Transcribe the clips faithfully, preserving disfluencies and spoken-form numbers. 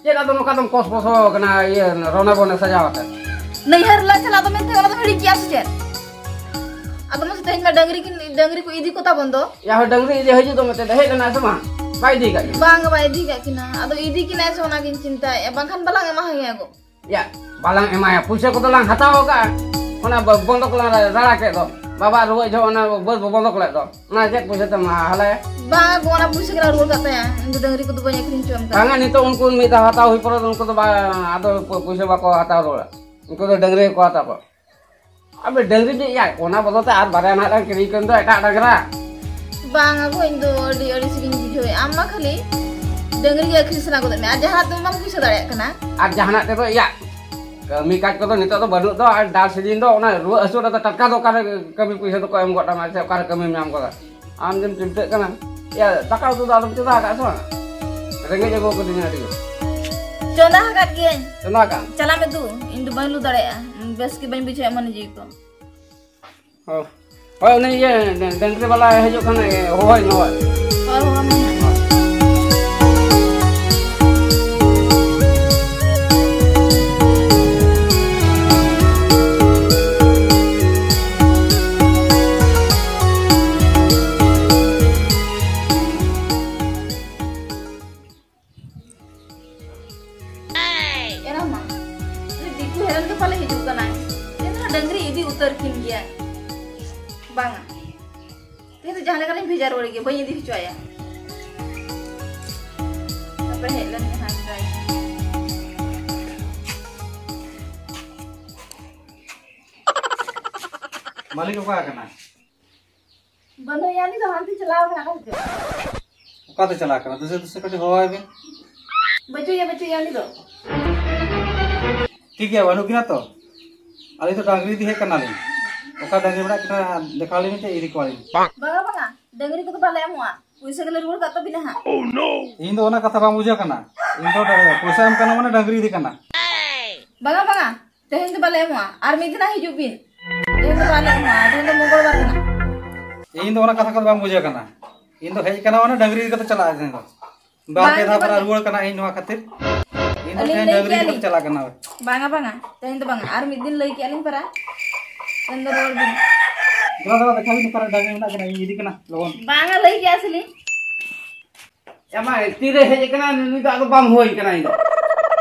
ᱪᱮᱫ ᱟᱫᱚ ᱱᱚᱝᱠᱟ ᱫᱚᱢ ᱠᱚᱥ ᱯᱚᱥᱚ ᱠᱟᱱᱟ, ᱤᱭᱟᱹ, ᱨᱚᱱᱟ ᱵᱚᱱᱮ ᱥᱟᱡᱟᱣ ᱟᱛᱮ? ᱱᱟᱹᱭᱦᱟᱹᱨ ᱞᱮ ᱪᱟᱞᱟᱜ ᱫᱚ ᱢᱮᱱᱛᱮ ᱚᱱᱟ ᱫᱚᱢ ᱦᱤᱲᱤᱧ ᱠᱮᱜᱼᱟ ᱥᱮ ᱪᱮᱫ? ᱟᱫᱚ ᱢᱟᱥᱮ ᱛᱮᱦᱮᱧ ᱢᱟ ᱰᱟᱹᱝᱨᱤ ᱠᱤᱱ, ᱰᱟᱹᱝᱨᱤ ᱠᱚ ᱤᱫᱤ ᱠᱚ ᱛᱟᱵᱚᱱ ᱫᱚ᱾ ᱭᱟ ᱦᱳᱭ, ᱰᱟᱹᱝᱨᱤ ᱤᱫᱤ ᱦᱤᱡᱩᱜ ᱫᱚ ᱢᱮᱱᱛᱮ ᱦᱮᱡ ᱞᱮᱱᱟ ᱥᱮ ᱵᱟᱝ? ᱵᱟᱭ ᱤᱫᱤ ᱠᱟᱜ ᱠᱤᱱᱟ᱾ ᱵᱟᱝ, ᱵᱟᱭ ᱤᱫᱤ ᱠᱟᱜ ᱠᱤᱱᱟ᱾ ᱟᱫᱚ ᱤᱫᱤ ᱠᱤᱱᱟᱭ ᱥᱮ ᱚᱱᱟᱜᱤᱧ ᱪᱤᱱᱛᱟᱹᱭᱮᱫᱼᱟ, ᱵᱟᱝᱠᱷᱟᱱ ᱵᱟᱞᱟᱝ ᱮᱢᱟ ᱦᱟᱭᱟ ᱜᱚ᱾ ᱭᱟ, ᱵᱟᱞᱟᱝ ᱮᱢᱟᱭᱟ, ᱯᱩᱭᱥᱟᱹ ᱠᱚᱫᱚ ᱞᱟᱝ ᱦᱟᱛᱟᱣ ᱟᱠᱟᱫᱼᱟ᱾ ᱚᱱᱟ ᱵᱚ-, ᱵᱚᱱᱫᱚᱠ ᱞᱟᱝ ᱨᱟᱲᱟ ᱠᱮᱫ ᱫᱚ, ᱵᱟᱵᱟ ᱨᱩᱣᱟᱹᱜ ᱡᱚᱦᱚᱜ ᱚᱱᱟ ᱵᱟᱹᱫᱽ ᱵᱚ ᱵᱚᱱᱫᱚᱠ ᱞᱮᱫ ᱫᱚ, ᱚᱱᱟ ᱪᱮᱫ ᱯᱩᱭᱥᱟᱹ ᱛᱮᱢ ᱦᱟᱞᱟᱭᱟ? ᱵᱟᱝ ᱜᱚ, ᱚᱱᱟ ᱯᱩᱭᱥᱟᱹ ᱜᱮ ᱨᱩᱣᱟᱹᱲ ᱠᱟᱜ ᱛᱟᱭᱟ, ᱤᱧ ᱫᱚ ᱰᱟᱹᱝᱨᱤ ᱠᱚᱫᱚ ᱵᱟᱹᱧ ᱟᱹᱠᱷᱨᱤᱧ ᱦᱚᱪᱚᱣᱟᱢ ᱠᱟᱱᱟ᱾ ᱵᱟᱝᱟ, ᱱᱤᱛᱚᱜ ᱩᱱᱠᱩ ᱢᱤᱫ ᱫᱷᱟᱣ ᱦᱟᱛᱟᱣ ᱦᱩᱭ ᱯᱚᱨᱮ ᱫᱚ ᱩᱱᱠᱩ ᱫᱚ ᱵᱟ-, ᱟᱫᱚ ᱯᱩ-, ᱯᱩᱭᱥᱟᱹ ᱵᱟᱠᱚ ᱦᱟᱛᱟᱣ ᱨᱩᱣᱟᱹᱲᱟ, ᱩᱱᱠᱩ ᱫᱚ ᱰᱟᱹᱝᱨᱤ ᱜᱮᱠᱚ ᱦᱟᱛᱟᱣ ᱠᱚᱣᱟ᱾ ᱟᱵᱮ ᱰᱟᱹᱝᱨᱤ ᱫᱚ ᱭᱟ, ᱚᱱᱟ ᱵᱚᱫᱚᱞ ᱛᱮ ᱟᱨ ᱵᱟᱨᱭᱟ ᱱᱟᱦᱟᱜ ᱞᱟᱝ ᱠᱤᱨᱤᱧ ᱠᱤᱱ ᱫᱚ ᱮᱴᱟᱜ ᱰᱟᱝᱨᱟ᱾ ᱵᱟᱝ ᱟᱜᱚ, ᱤᱧ ᱫᱚ ᱟᱹᱰᱤ ᱟᱹᱲᱤᱥ ᱜᱤᱧ ᱵᱩᱡᱷᱟᱹᱣᱮᱫᱼᱟ᱾ ᱟᱢ ᱢᱟ ᱠᱷᱟᱹᱞᱤ ᱰᱟᱹᱝᱨᱤ ᱜᱮ ᱟᱹᱠᱷᱨᱤᱧ ᱥᱟᱱᱟ ᱜᱚᱫᱮᱫ ᱢᱮᱭᱟ, ᱟᱨ ᱡᱟᱦᱟᱱᱟᱜ ᱛᱮᱢᱟ ᱵᱟᱢ ᱯᱩᱭᱥᱟᱹ ᱫᱟᱲᱮᱭᱟᱜ ᱠᱟᱱᱟ᱾ ᱟᱨ ᱡᱟᱦᱟᱱᱟᱜ ᱛᱮᱫᱚ ᱭᱟ, ᱠᱟᱹᱢᱤ ᱠᱟᱡᱽ ᱠᱚᱫᱚ ᱱᱤᱛᱚᱜ ᱫᱚ ᱵᱟᱹᱱᱩᱜ ᱫᱚ, ᱟᱨ ᱰᱟᱞ ᱥᱤᱡᱤᱱ ᱫᱚ ᱚᱱᱟ ᱨᱩᱣᱟᱹ ᱦᱟᱹᱥᱩ ᱨᱮᱫᱚ ᱴᱟᱴᱠᱟ ᱫᱚ ᱚᱠᱟᱨᱮ ᱠᱟᱹᱢᱤ ᱯᱩᱭᱥᱟᱹ ᱫᱚᱠᱚ ᱮᱢ ᱜᱚᱫ ᱟᱢᱟ ᱥᱮ ᱚᱠᱟᱨᱮ ᱠᱟᱹᱢᱤᱢ ᱧᱟᱢ ᱜᱚᱫᱟ? ᱟᱢ ᱡᱮᱢ ᱪᱤᱱᱛᱟᱹᱜ ᱠᱟᱱᱟ, ᱭᱟ, ᱫᱟᱠᱟ ᱩᱛᱩ ᱫᱚ ᱟᱞᱚᱢ ᱪᱚᱸᱫᱟ ᱟᱠᱟᱫ ᱥᱮ ᱵᱟᱝ? ᱨᱮᱸᱜᱮᱡ ᱟᱹᱜᱩ ᱠᱟᱹᱫᱤᱧᱟ ᱟᱹᱰᱤ ᱡᱳᱨ᱾ ᱪᱚᱸᱫᱟ ᱟᱠᱟᱫ ᱜᱤᱭᱟᱹᱧ᱾ ᱪᱚᱸᱫᱟ ᱟᱠᱟᱫ? ᱪᱟᱞᱟᱜ ᱢᱮ ᱫᱩ, ᱤᱧ ᱫᱚ ᱵᱟᱹᱧ ᱞᱩ ᱫᱟᱲᱮᱭᱟᱜᱼᱟ, ᱵᱮᱥ ᱜᱮ ᱵᱟᱹᱧ ᱵᱩᱡᱷᱟᱹᱣᱮᱫ ᱢᱚᱱᱮ ᱡᱤᱣᱤ ᱠᱚ᱾ ᱚ, ᱦᱳᱭ, ᱩᱱᱤ ᱤᱭᱟᱹ ᱰᱟᱹᱝᱨᱤ ᱵᱟᱞᱟ ᱦᱤᱡᱩᱜ ᱠᱟᱱᱟ, ᱦᱚᱦᱚᱭ ᱢᱮ᱾ ᱦᱳᱭ, ᱦᱳᱭ, ᱢᱮ᱾ ᱮᱨᱟ ᱢᱟ, ᱩᱱᱤ ᱫᱤᱠᱩ ᱦᱮᱨᱮᱞ ᱜᱮ ᱯᱟᱞᱮ ᱦᱤᱡᱩᱜ ᱠᱟᱱᱟᱭ᱾ ᱛᱮᱦᱮᱧ ᱫᱚ ᱰᱟᱹᱝᱨᱤ ᱤᱫᱤ ᱩᱛᱟᱹᱨ ᱠᱤᱱ ᱜᱮᱭᱟᱭ᱾ ᱵᱟᱝᱟ, ᱛᱮᱦᱮᱧ ᱫᱚ ᱡᱟᱦᱟᱸ ᱞᱮᱠᱟ ᱨᱤᱧ ᱵᱷᱮᱡᱟ ᱨᱩᱣᱟᱹᱲ ᱜᱮ, ᱵᱟᱹᱧ ᱤᱫᱤ ᱦᱚᱪᱚ ᱟᱭᱟ᱾ ᱛᱟᱯᱮ ᱦᱮᱡ ᱞᱮᱱ ᱜᱮ ᱦᱟᱸᱜ ᱡᱟᱭ᱾ ᱢᱟᱹᱞᱤᱠ ᱚᱠᱟ ᱠᱟᱱᱟ? ᱵᱟᱹᱱᱩᱭᱟ, ᱩᱱᱤ ᱫᱚ ᱦᱟᱱᱛᱮ ᱪᱟᱞᱟᱣ ᱠᱟᱱᱟ, ᱚᱠᱟ ᱥᱮᱫ ᱪᱚ? ᱚᱠᱟᱛᱮ ᱪᱟᱞᱟᱣ ᱠᱟᱱᱟ? ᱫᱩᱥᱮ ᱫᱩᱥᱮ ᱠᱟᱹᱴᱤᱡ ᱦᱚᱦᱚᱣᱟᱭ ᱵᱤᱱ᱾ ᱵᱟᱹᱪᱩᱭᱟ, ᱵᱟᱹᱪᱩᱭᱟ ᱩᱱᱤ ᱫᱚ᱾ ᱴᱷᱤᱠ ᱜᱮᱭᱟ, ᱵᱟᱹᱱᱩᱜ ᱠᱤᱱᱟ ᱛᱚ? ᱟᱹᱞᱤᱧ ᱫᱚ ᱰᱟᱝᱨᱤ ᱤᱫᱤ ᱦᱮᱡ ᱠᱟᱱᱟᱞᱤᱧ᱾ ᱚᱠᱟ ᱰᱟᱝᱨᱤ ᱢᱮᱱᱟᱜ ᱠᱤᱱᱟ ᱫᱮᱠᱷᱟᱣ ᱞᱤᱧ ᱢᱮᱥᱮ, ᱤᱫᱤ ᱠᱚᱣᱟᱞᱤᱧ᱾ ᱵᱟᱝᱟ, ᱵᱟᱝᱟ, ᱰᱟᱝᱨᱤ ᱠᱚᱫᱚ ᱵᱟᱞᱮ ᱮᱢᱚᱜᱼᱟ, ᱯᱩᱭᱥᱟᱹ ᱜᱮᱞᱮ ᱨᱩᱣᱟᱹᱲ ᱠᱟᱜ ᱛᱟᱹᱵᱤᱱᱟ ᱦᱟᱸᱜ᱾ ᱤᱧ ᱫᱚ ᱚᱱᱟ ᱠᱟᱛᱷᱟ ᱵᱟᱝ ᱵᱩᱡᱷᱟᱹᱜ ᱠᱟᱱᱟ᱾ ᱤᱧ ᱫᱚ ᱯᱚᱭᱥᱟ ᱮᱢ ᱠᱟᱱᱟ ᱢᱟᱱᱮ ᱰᱟᱝᱨᱤ ᱤᱫᱤ ᱠᱟᱱᱟ᱾ ᱵᱟᱝᱟ, ᱵᱟᱝᱟ, ᱛᱮᱦᱮᱧ ᱫᱚ ᱵᱟᱞᱮ ᱮᱢᱚᱜᱼᱟ, ᱟᱨ ᱢᱤᱫ ᱫᱤᱱ ᱦᱟᱸᱜ ᱦᱤᱡᱩᱜ ᱵᱤᱱ᱾ ᱛᱮᱦᱮᱧ ᱫᱚ ᱵᱟᱞᱮ ᱮᱢᱚᱜᱼᱟ, ᱛᱮᱦᱮᱧ ᱫᱚ ᱢᱚᱝᱜᱚᱞ ᱵᱟᱨ ᱠᱟᱱᱟ᱾ ᱤᱧ ᱫᱚ ᱚᱱᱟ ᱠᱟᱛᱷᱟ ᱠᱚᱫᱚ ᱵᱟᱝ ᱵᱩᱡᱷᱟᱹᱜ ᱠᱟᱱᱟ᱾ ᱤᱧ ᱫᱚ ᱦᱮᱡ ᱠᱟᱱᱟ ᱢᱟᱱᱮ ᱰᱟᱝᱨᱤ ᱤᱫᱤ ᱠᱟᱛᱮ ᱪᱟᱞᱟᱜᱼᱟ ᱛᱮᱦᱮᱧ ᱫᱚ᱾ ᱵᱟᱨ ᱯᱮ ᱫᱷᱟᱣ ᱯᱟᱨᱟ ᱨᱩᱣᱟᱹᱲ ᱠᱟᱱᱟ ᱤᱧ ᱱᱚᱣᱟ ᱠᱷᱟᱹᱛᱤᱨ᱾ ᱤᱧ ᱫᱚ ᱟᱹᱞᱤᱧ ᱛᱮᱦᱮᱧ ᱞᱟᱹᱭ ᱰᱟᱹᱝᱨᱤ ᱠᱮᱜᱼᱟ ᱜᱩᱯᱤ ᱞᱤᱧ᱾ ᱪᱟᱞᱟᱜ ᱠᱟᱱᱟ᱾ ᱵᱟᱝᱟ, ᱵᱟᱝᱟ, ᱛᱮᱦᱮᱧ ᱫᱚ ᱵᱟᱝᱟ, ᱟᱨ ᱢᱤᱫ ᱫᱤᱱ ᱞᱟᱹᱭ ᱠᱮᱜᱼᱟ ᱞᱤᱧ ᱯᱟᱨᱟ᱾ ᱛᱮᱦᱮᱧ ᱫᱚ ᱨᱩᱣᱟᱹᱲ ᱵᱤᱱ᱾ ᱫᱮᱞᱟ, ᱫᱮᱞᱟ, ᱫᱮᱠᱷᱟ ᱵᱤᱱ ᱚᱠᱟᱨᱮ ᱰᱟᱹᱝᱨᱤ ᱢᱮᱱᱟᱜ ᱠᱤᱱᱟ, ᱤᱧ ᱤᱫᱤ ᱠᱟᱱᱟ ᱞᱚᱜᱚᱱ᱾ ᱵᱟᱝᱟ, ᱞᱟᱹᱭ ᱠᱮᱜᱼᱟ ᱥᱮ ᱞᱤᱧ᱾ ᱮ ᱢᱟ, ᱛᱤᱨᱮ ᱦᱮᱡ ᱟᱠᱟᱱᱟ ᱱᱩᱭ ᱫᱚ? ᱟᱫᱚ ᱵᱟᱢ ᱦᱩᱭ ᱠᱟᱱᱟ ᱤᱧ ᱫᱚ᱾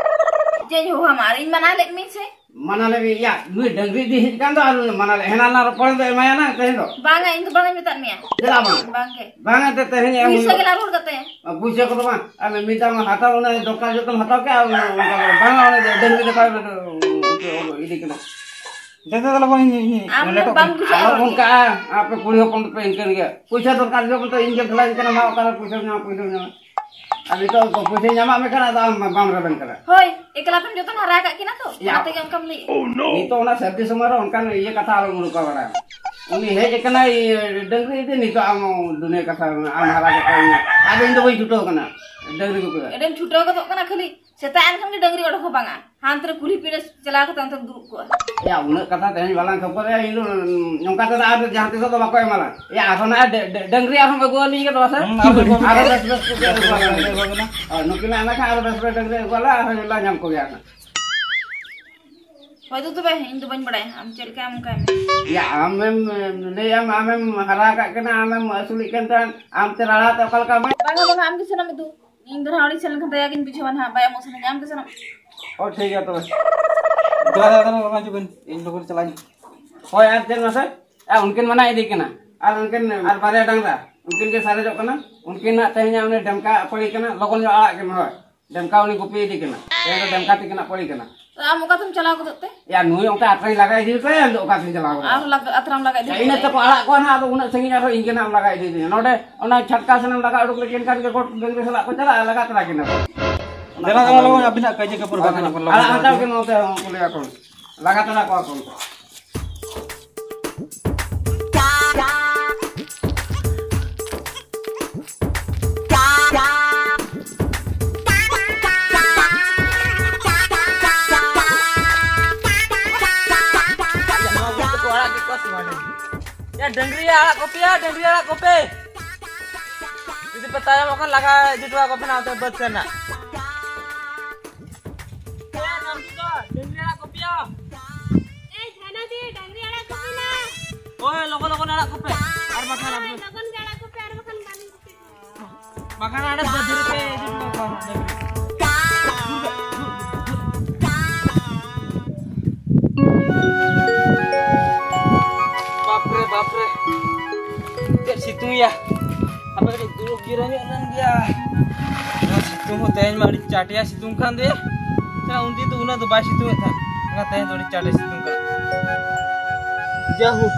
ᱪᱮᱫ ᱤᱧ ᱦᱚᱦᱚᱣᱟᱢᱟ? ᱟᱨ ᱤᱧ ᱢᱟᱱᱟ ᱞᱮᱫ ᱢᱤᱭᱟᱹᱧ ᱥᱮ? ᱢᱟᱱᱟ ᱞᱮᱫ ᱢᱮᱭᱟ? ᱭᱟ, ᱱᱩᱭ ᱰᱟᱹᱝᱨᱤ ᱤᱫᱤ ᱦᱮᱡ ᱟᱠᱟᱱ ᱫᱚ, ᱟᱨ ᱢᱟᱱᱟ ᱞᱮᱫ, ᱦᱮᱱᱟ ᱱᱟ ᱨᱚᱯᱚᱲ ᱫᱚ ᱮᱢᱟᱭᱟ ᱱᱟ ᱛᱮᱦᱮᱧ ᱫᱚ᱾ ᱵᱟᱝᱟ, ᱤᱧ ᱫᱚ ᱵᱟᱝᱟᱧ ᱢᱮᱛᱟᱫ ᱢᱮᱭᱟ᱾ ᱪᱮᱫᱟᱜ ᱵᱟᱝ? ᱵᱟᱝᱜᱮ᱾ ᱵᱟᱝᱟ ᱛᱮ ᱛᱮᱦᱮᱧ ᱮᱢ ᱯᱩᱭᱥᱟᱹ ᱦᱩᱭᱩᱜᱼᱟ᱾ ᱜᱮ ᱞᱟᱹᱞᱩᱲ ᱠᱟᱛᱮ᱾ ᱟ, ᱯᱩᱭᱥᱟᱹ ᱠᱚᱫᱚ ᱵᱟᱝ᱾ ᱟᱨ ᱢᱤᱫ ᱫᱷᱟᱣ ᱦᱟᱛᱟᱣ, ᱚᱱᱟ ᱫᱚᱨᱠᱟᱨ ᱡᱚᱛᱚᱢ ᱦᱟᱛᱟᱣ ᱠᱮᱜᱼᱟ, ᱚᱱᱟ ᱚᱱᱠᱟ ᱫᱚ ᱵᱟᱝᱟ, ᱚᱱᱟ ᱰᱟᱹᱝᱨᱤ ᱫᱚ ᱚᱠᱟ ᱨᱮ ᱤᱫᱤ ᱠᱟᱱᱟ? ᱫᱮ, ᱫᱮ, ᱫᱮᱞᱟ ᱵᱚᱱ, ᱤᱧ, ᱤᱧ, ᱟᱢ ᱞᱮᱴᱚᱜ ᱵᱟᱢ ᱠᱟᱱᱟ᱾ ᱵᱩᱡᱷᱟᱹᱣᱟ ᱟᱞᱚ ᱨᱚᱲ ᱵᱚᱱ ᱜᱮ᱾ ᱠᱟᱜᱼᱟ, ᱟᱯᱮ ᱠᱩᱲᱤ ᱦᱚᱯᱚᱱ ᱫᱚᱯᱮ ᱤᱱᱠᱟᱹᱱ ᱜᱮᱭᱟ᱾ ᱯᱩᱭᱥᱟᱹ ᱫᱚᱨᱠᱟᱨ ᱡᱚᱠᱷᱚᱱ ᱛᱚ ᱤᱧ ᱜᱮᱢ ᱴᱷᱮᱞᱟᱣᱤᱧ ᱠᱟᱱᱟ, ᱢᱟ ᱚᱠᱟᱨᱮ ᱯᱩᱭᱥᱟᱹᱢ ᱧᱟᱢᱟ, ᱯᱩᱭᱥᱟᱹᱢ ᱧᱟᱢᱟ᱾ ᱟᱨ ᱱᱤᱛᱚᱜ ᱯᱩᱭᱥᱟᱹᱧ ᱧᱟᱢᱟᱜ ᱢᱮ ᱠᱷᱟᱱ ᱟᱫᱚ ᱟᱢ ᱵᱟᱢ ᱨᱮᱵᱮᱱ ᱠᱟᱱᱟ᱾ ᱦᱳᱭ, ᱮᱠᱞᱟ ᱛᱮᱢ ᱡᱚᱛᱚᱱ ᱦᱟᱨᱟ ᱟᱠᱟᱫ ᱠᱤᱱᱟ ᱛᱚ, ᱭᱟ᱾ ᱚᱱᱟ ᱛᱮᱜᱮ ᱚᱱᱠᱟᱢ ᱞᱟᱹᱭᱮᱫᱼᱟ᱾ ᱱᱤᱛᱚᱜ ᱚᱱᱟ ᱥᱟᱹᱨᱫᱤ ᱥᱚᱢᱚᱭ ᱨᱮ ᱚᱱᱠᱟᱱ ᱤᱭᱟᱹ ᱠᱟᱛᱷᱟ ᱟᱞᱚᱢ ᱩᱰᱩᱠᱟ ᱵᱟᱲᱟᱭ᱾ ᱩᱱᱤ ᱦᱮᱡ ᱟᱠᱟᱱᱟᱭ, ᱰᱟᱹᱝᱨᱤ ᱤᱫᱤ, ᱱᱤᱛᱚᱜ ᱟᱢ ᱫᱩᱱᱤᱭᱟᱹ ᱠᱟᱛᱷᱟ, ᱟᱢ ᱦᱟᱨᱟ ᱠᱮᱫ ᱠᱚᱣᱟ᱾ ᱟᱫᱚ ᱤᱧ ᱫᱚ ᱵᱟᱹᱧ ᱪᱷᱩᱴᱟᱹᱣ ᱠᱟᱱᱟ ᱰᱟᱹᱝᱨᱤ ᱜᱩᱯᱤ ᱫᱚ᱾ ᱮᱰᱮᱢ ᱪᱷᱩᱴᱟᱹᱣ ᱜᱚᱫᱚᱜ ᱠᱟᱱᱟ ᱠᱷᱟᱹᱞᱤ᱾ ᱥᱮᱛᱟᱜ ᱮᱱ ᱠᱷᱟᱱ ᱜᱮ ᱰᱟᱹᱝᱨᱤ ᱚᱰᱚᱠ ᱦᱚᱸ ᱵᱟᱝᱟ᱾ ᱦᱟᱱᱛᱮ ᱨᱮ ᱠᱩᱞᱦᱤ ᱯᱤᱸᱰᱟᱹ ᱪᱟᱞᱟᱣ ᱠᱟᱛᱮ ᱚᱱᱛᱮ ᱨᱮ ᱫᱩᱲᱩᱵ ᱠᱚᱜᱼᱟ᱾ ᱭᱟ, ᱩᱱᱟᱹᱜ ᱠᱟᱛᱷᱟ ᱛᱮᱦᱮᱧ ᱵᱟᱞᱟᱝ ᱠᱷᱟᱹᱯᱟᱹᱨᱤᱜᱼᱟ, ᱤᱧ ᱫᱚ ᱱᱚᱝᱠᱟ ᱛᱮᱫᱚ ᱟᱨ ᱡᱟᱦᱟᱸ ᱛᱤᱥᱚᱜ ᱫᱚ ᱵᱟᱠᱚ ᱮᱢᱟ ᱞᱟᱝ᱾ ᱭᱟ, ᱟᱨᱦᱚᱸ ᱱᱟᱜ ᱰᱮ-, ᱰᱮ-, ᱰᱟᱹᱝᱨᱤ ᱟᱨᱦᱚᱸ ᱟᱹᱜᱩ ᱟᱹᱞᱤᱧ ᱜᱮ ᱛᱚᱵᱮ ᱥᱮ? ᱦᱩᱸ, ᱟᱨᱦᱚᱸ ᱟᱹᱜᱩ ᱟᱹᱞᱤᱧ ᱟᱨᱦᱚᱸ ᱜᱮ᱾ ᱵᱮᱥ ᱵᱮᱥ ᱠᱚᱜᱮ ᱟᱹᱜᱩ ᱟᱹᱞᱤᱧ᱾ ᱟᱹᱜᱩ ᱟᱹᱞᱤᱧ᱾ ᱦᱳᱭ, ᱱᱩᱠᱤᱱᱟᱜ ᱮᱱᱟ ᱠᱷᱟᱱ ᱟᱨᱦᱚᱸ ᱵᱮᱥ ᱵᱮᱥ ᱰᱟᱹᱝᱨᱤ ᱟᱹᱜᱩ ᱟᱞᱮ ᱟᱨᱦᱚᱸ ᱞᱟᱝ ᱧᱟᱢ ᱠᱚᱜᱮᱭᱟ ᱦᱟᱸᱜ᱾ ᱦᱳᱭ ᱛᱚ ᱛᱚᱵᱮ, ᱤᱧ ᱫᱚ ᱵᱟᱹᱧ ᱵᱟᱲᱟᱭᱟ, ᱟᱢ ᱪᱮᱫ ᱞᱮᱠᱟᱢ ᱚᱱᱠᱟᱭ ᱢᱮ᱾ ᱭᱟ, ᱟᱢᱮᱢ ᱞᱟᱹᱭᱟᱢ, ᱟᱢᱮᱢ ᱦᱟᱨᱟ ᱟᱠᱟᱫ ᱠᱤᱱᱟ, ᱟᱢᱮᱢ ᱟᱹᱥᱩᱞᱮᱫ ᱠᱤᱱ ᱛᱟᱦᱮᱸᱫ, ᱟᱢ ᱛᱮ ᱨᱟᱲᱟ ᱛᱮ ᱚᱠᱟ ᱞᱮᱠᱟ ᱵᱟᱝ? ᱵᱟᱝᱟ, ᱵᱟᱝᱟ, ᱟᱢ ᱜᱮ ᱥᱟᱱᱟᱢ ᱤᱫᱤ᱾ ᱤᱧ ᱫᱚ ᱱᱟᱦᱟᱜ ᱚᱲᱟᱜ ᱤᱧ ᱥᱮᱱ ᱞᱮᱱᱠᱷᱟᱱ ᱫᱟᱭᱟ ᱜᱤᱧ ᱵᱩᱡᱷᱟᱹᱣᱟ ᱱᱟᱦᱟᱜ, ᱵᱟᱭ ᱮᱢᱚᱜ ᱥᱟᱱᱟᱧᱟ, ᱟᱢ ᱜᱮ ᱥᱮᱱᱚᱜ ᱢᱮ᱾ ᱚ, ᱴᱷᱤᱠ ᱜᱮᱭᱟ ᱛᱚᱵᱮ᱾ ᱫᱮᱞᱟ, ᱫᱮᱞᱟ, ᱫᱮᱞᱟ, ᱞᱚᱜᱚᱱ ᱦᱤᱡᱩᱜ ᱵᱤᱱ, ᱤᱧ ᱞᱚᱜᱚᱱ ᱪᱟᱞᱟᱜ ᱟᱹᱧ᱾ ᱦᱳᱭ, ᱟᱨ ᱪᱮᱫ ᱢᱟᱥᱮ? ᱟ, ᱩᱱᱠᱤᱱ ᱢᱟᱱᱟ ᱤᱫᱤ ᱠᱤᱱᱟ᱾ ᱟᱨ ᱩᱱᱠᱤᱱ, ᱟᱨ ᱵᱟᱨᱭᱟ ᱰᱟᱝᱨᱟ, ᱩᱱᱠᱤᱱ ᱜᱮ ᱥᱟᱨᱮᱡᱚᱜ ᱠᱟᱱᱟ᱾ ᱩᱱᱠᱤᱱ ᱱᱟᱜ ᱛᱮᱦᱮᱧ ᱩᱱᱤ ᱰᱮᱢᱠᱟ ᱯᱟᱹᱲᱤ ᱠᱟᱱᱟ, ᱞᱚᱜᱚᱱ ᱧᱚᱜ ᱟᱲᱟᱜ ᱠᱤᱱ ᱢᱮ, ᱦᱳᱭ᱾ ᱰᱮᱢᱠᱟ ᱩᱱᱤ ᱜᱩᱯᱤ ᱤᱫᱤ ᱠᱟᱱᱟ᱾ ᱛᱮᱦᱮᱧ ᱫᱚ ᱰᱮᱢᱠᱟ ᱛᱤᱠᱤᱱᱟᱜ ᱯᱟᱹᱲᱤ ᱠᱟᱱᱟ᱾ ᱛᱚ, ᱟᱢ ᱚᱠᱟ ᱛᱮᱢ ᱪᱟᱞᱟᱣ ᱜᱚᱫᱚᱜ ᱛᱮ? ᱭᱟ, ᱱᱩᱭ ᱚᱱᱠᱟ ᱟᱛᱨᱟᱧ ᱞᱟᱜᱟ ᱤᱫᱤ ᱠᱟᱭᱟ, ᱟᱫᱚ ᱚᱠᱟ ᱛᱮᱧ ᱪᱟᱞᱟᱣ ᱜᱚᱫᱚᱜᱼᱟ? ᱟᱨ ᱞᱟᱜ-, ᱟᱛᱨᱟᱢ ᱞᱟᱜᱟ ᱤᱫᱤ ᱭᱟ, ᱤᱱᱟᱹ ᱠᱟᱭᱟ᱾ ᱛᱮᱠᱚ ᱟᱲᱟᱜ ᱠᱚᱣᱟ ᱱᱟᱦᱟᱜ, ᱟᱫᱚ ᱩᱱᱟᱹᱜ ᱥᱟᱺᱜᱤᱧ ᱟᱨᱦᱚᱸ ᱤᱧ ᱜᱮ ᱱᱟᱦᱟᱜ ᱮᱢ ᱞᱟᱜᱟ ᱤᱫᱤᱭᱤᱧᱟ᱾ ᱱᱚᱰᱮ ᱚᱱᱟ ᱪᱷᱟᱴᱠᱟ ᱥᱮᱱᱮᱢ ᱞᱟᱜᱟ ᱩᱰᱩᱠ ᱞᱮᱠᱤᱱ ᱠᱷᱟᱱ ᱜᱮ ᱜᱚᱴ ᱰᱟᱹᱝᱨᱤ ᱥᱟᱞᱟᱜ ᱠᱚ ᱪᱟᱞᱟᱜᱼᱟ, ᱞᱟᱜᱟ ᱛᱚᱨᱟ ᱠᱤᱱᱟ ᱠᱚ᱾ ᱫᱮᱞᱟ, ᱫᱮᱞᱟ, ᱞᱚᱜᱚᱱ ᱟᱹᱵᱤᱱᱟᱜ ᱠᱟᱹᱭᱡᱟᱹ ᱠᱷᱟᱹᱯᱟᱹᱨᱤ ᱵᱟᱝ ᱟᱲᱟᱜ ᱜᱟᱱᱚᱜ ᱠᱟᱱᱟ, ᱦᱟᱛᱟᱲ ᱞᱚᱜᱚᱱ ᱠᱤᱱ ᱱᱚᱛᱮ ᱦᱚᱸ ᱩᱱᱠᱩ ᱞᱟᱹᱭᱟ ᱠᱚ᱾ ᱞᱟᱜᱟ ᱛᱚᱨᱟ ᱠᱚᱣᱟ ᱠᱚ᱾ ᱱᱚᱣᱟ ᱠᱚ ᱟᱲᱟᱜ ᱠᱮᱫ ᱠᱚᱣᱟ ᱥᱮ ᱵᱟᱝ? ᱭᱟ, ᱰᱟᱹᱝᱨᱤ ᱟᱲᱟᱜ ᱠᱚᱯᱮ, ᱭᱟ, ᱰᱟᱹᱝᱨᱤ ᱟᱲᱟᱜ ᱠᱚᱯᱮ᱾ ᱡᱩᱫᱤ ᱛᱟᱭᱚᱢ ᱵᱟᱠᱷᱟᱱ ᱞᱟᱜᱟ ᱤᱫᱤ ᱦᱚᱴᱚ ᱠᱟᱠᱚ ᱯᱮ ᱱᱟᱦᱟᱜ ᱚᱱᱛᱮ ᱵᱟᱹᱫᱽ ᱥᱮᱱ ᱱᱟᱦᱟᱜ᱾ ᱮ, ᱱᱟᱢᱴᱩ ᱫᱚ ᱰᱟᱹᱝᱨᱤ ᱟᱲᱟᱜ ᱠᱚᱯᱮᱭᱟ᱾ ᱮᱭ, ᱫᱷᱟᱱᱟ ᱫᱤ, ᱰᱟᱹᱝᱨᱤ ᱟᱲᱟᱜ ᱠᱚᱯᱮ ᱱᱟ᱾ ᱦᱳᱭ, ᱞᱚᱜᱚᱱ ᱞᱚᱜᱚᱱ ᱟᱲᱟᱜ ᱠᱚᱯᱮ, ᱟᱨ ᱵᱟᱠᱷᱟᱱ ᱦᱳᱭ, ᱟᱯᱮ ᱞᱚᱜᱚᱱ ᱜᱮ ᱟᱲᱟᱜ ᱠᱚᱯᱮ, ᱟᱨ ᱵᱟᱠᱷᱟᱱ ᱵᱟᱞᱤᱧ ᱜᱩᱯᱤ ᱠᱚᱣᱟ᱾ ᱵᱟᱠᱷᱟᱱ ᱟᱲᱮ ᱵᱟᱹᱫᱽ ᱨᱮᱯᱮ ᱤᱫᱤ ᱦᱚᱴᱚ ᱠᱟᱠᱚᱣᱟ ᱰᱟᱹᱝᱨᱤ᱾ ᱵᱟᱯ ᱨᱮ, ᱵᱟᱯ ᱨᱮ᱾ ᱪᱮᱫ ᱥᱤᱛᱩᱝ ᱭᱟ᱾ ᱟᱯᱮ ᱠᱟᱹᱴᱤᱡ ᱫᱩᱲᱩᱵ ᱡᱤᱨᱟᱹᱣ ᱧᱚᱜ ᱞᱮᱱ ᱜᱮᱭᱟ᱾ ᱱᱚᱣᱟ ᱥᱤᱛᱩᱝ ᱦᱚᱸ ᱛᱮᱦᱮᱧ ᱢᱟ ᱟᱹᱰᱤ ᱪᱟᱴᱭᱟ ᱥᱤᱛᱩᱝ ᱠᱟᱱ ᱫᱚᱭᱟ᱾ ᱥᱮ ᱩᱱᱫᱤᱱ ᱫᱚ ᱩᱱᱟᱹᱜ ᱫᱚ ᱵᱟᱭ ᱥᱤᱛᱩᱝ ᱮᱫ ᱛᱟᱦᱮᱸᱫ, ᱢᱮᱱᱠᱷᱟᱱ ᱛᱮᱦᱮᱧ ᱫᱚ ᱟᱹᱰᱤ ᱪᱟᱴᱮ ᱥᱤᱛᱩᱝ ᱠᱟᱱᱟ᱾ ᱡᱟᱦᱳᱠ,